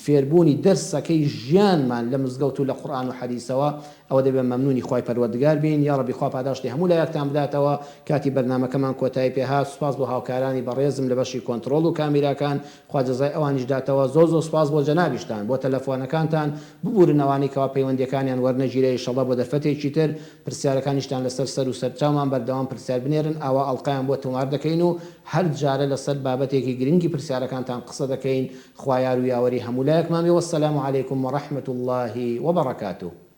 فێربوونی دەرسەکەی ژیانمان لە مزگەوت و لە قورئان و حەدیسەوە ئەوە دەبێ مەمنونی خوای پەروەردگار بین یاڕەبی خوا پاداشتی هەموو لایەکتان بداتەوە کاتی بەرنامەکەمان کۆتایی پێهات سوپاس بۆ هاوکارانی بەڕێزم لە بەشی کۆنتڕۆڵ و کامیراکان خوا جەزای ئەوانیش داتەوە زۆر زۆر سوپاس بۆ جەنابیشتان بۆ تەلەفۆنەکانتان ببورن ئەوانەی کەوا پەیوەندیەکانیان وەرنەگیرا ئیشەڵا بۆ دەرفەتێکی تر پرسیارەکانیشتان لەسەر سەر و سەرچاومان بەردەوام پرسیار بنێرن ئاوا ئەڵقەیان بۆ تۆمار دەکەین و هەر جارە لەسەر بابەتێکی گرنگی پرسیارەکانتان قسە دەکەین خوا یار و یاوەری هەموو لایەکمان بێ والسلام علیکم ورحمە اللە وبرکاته.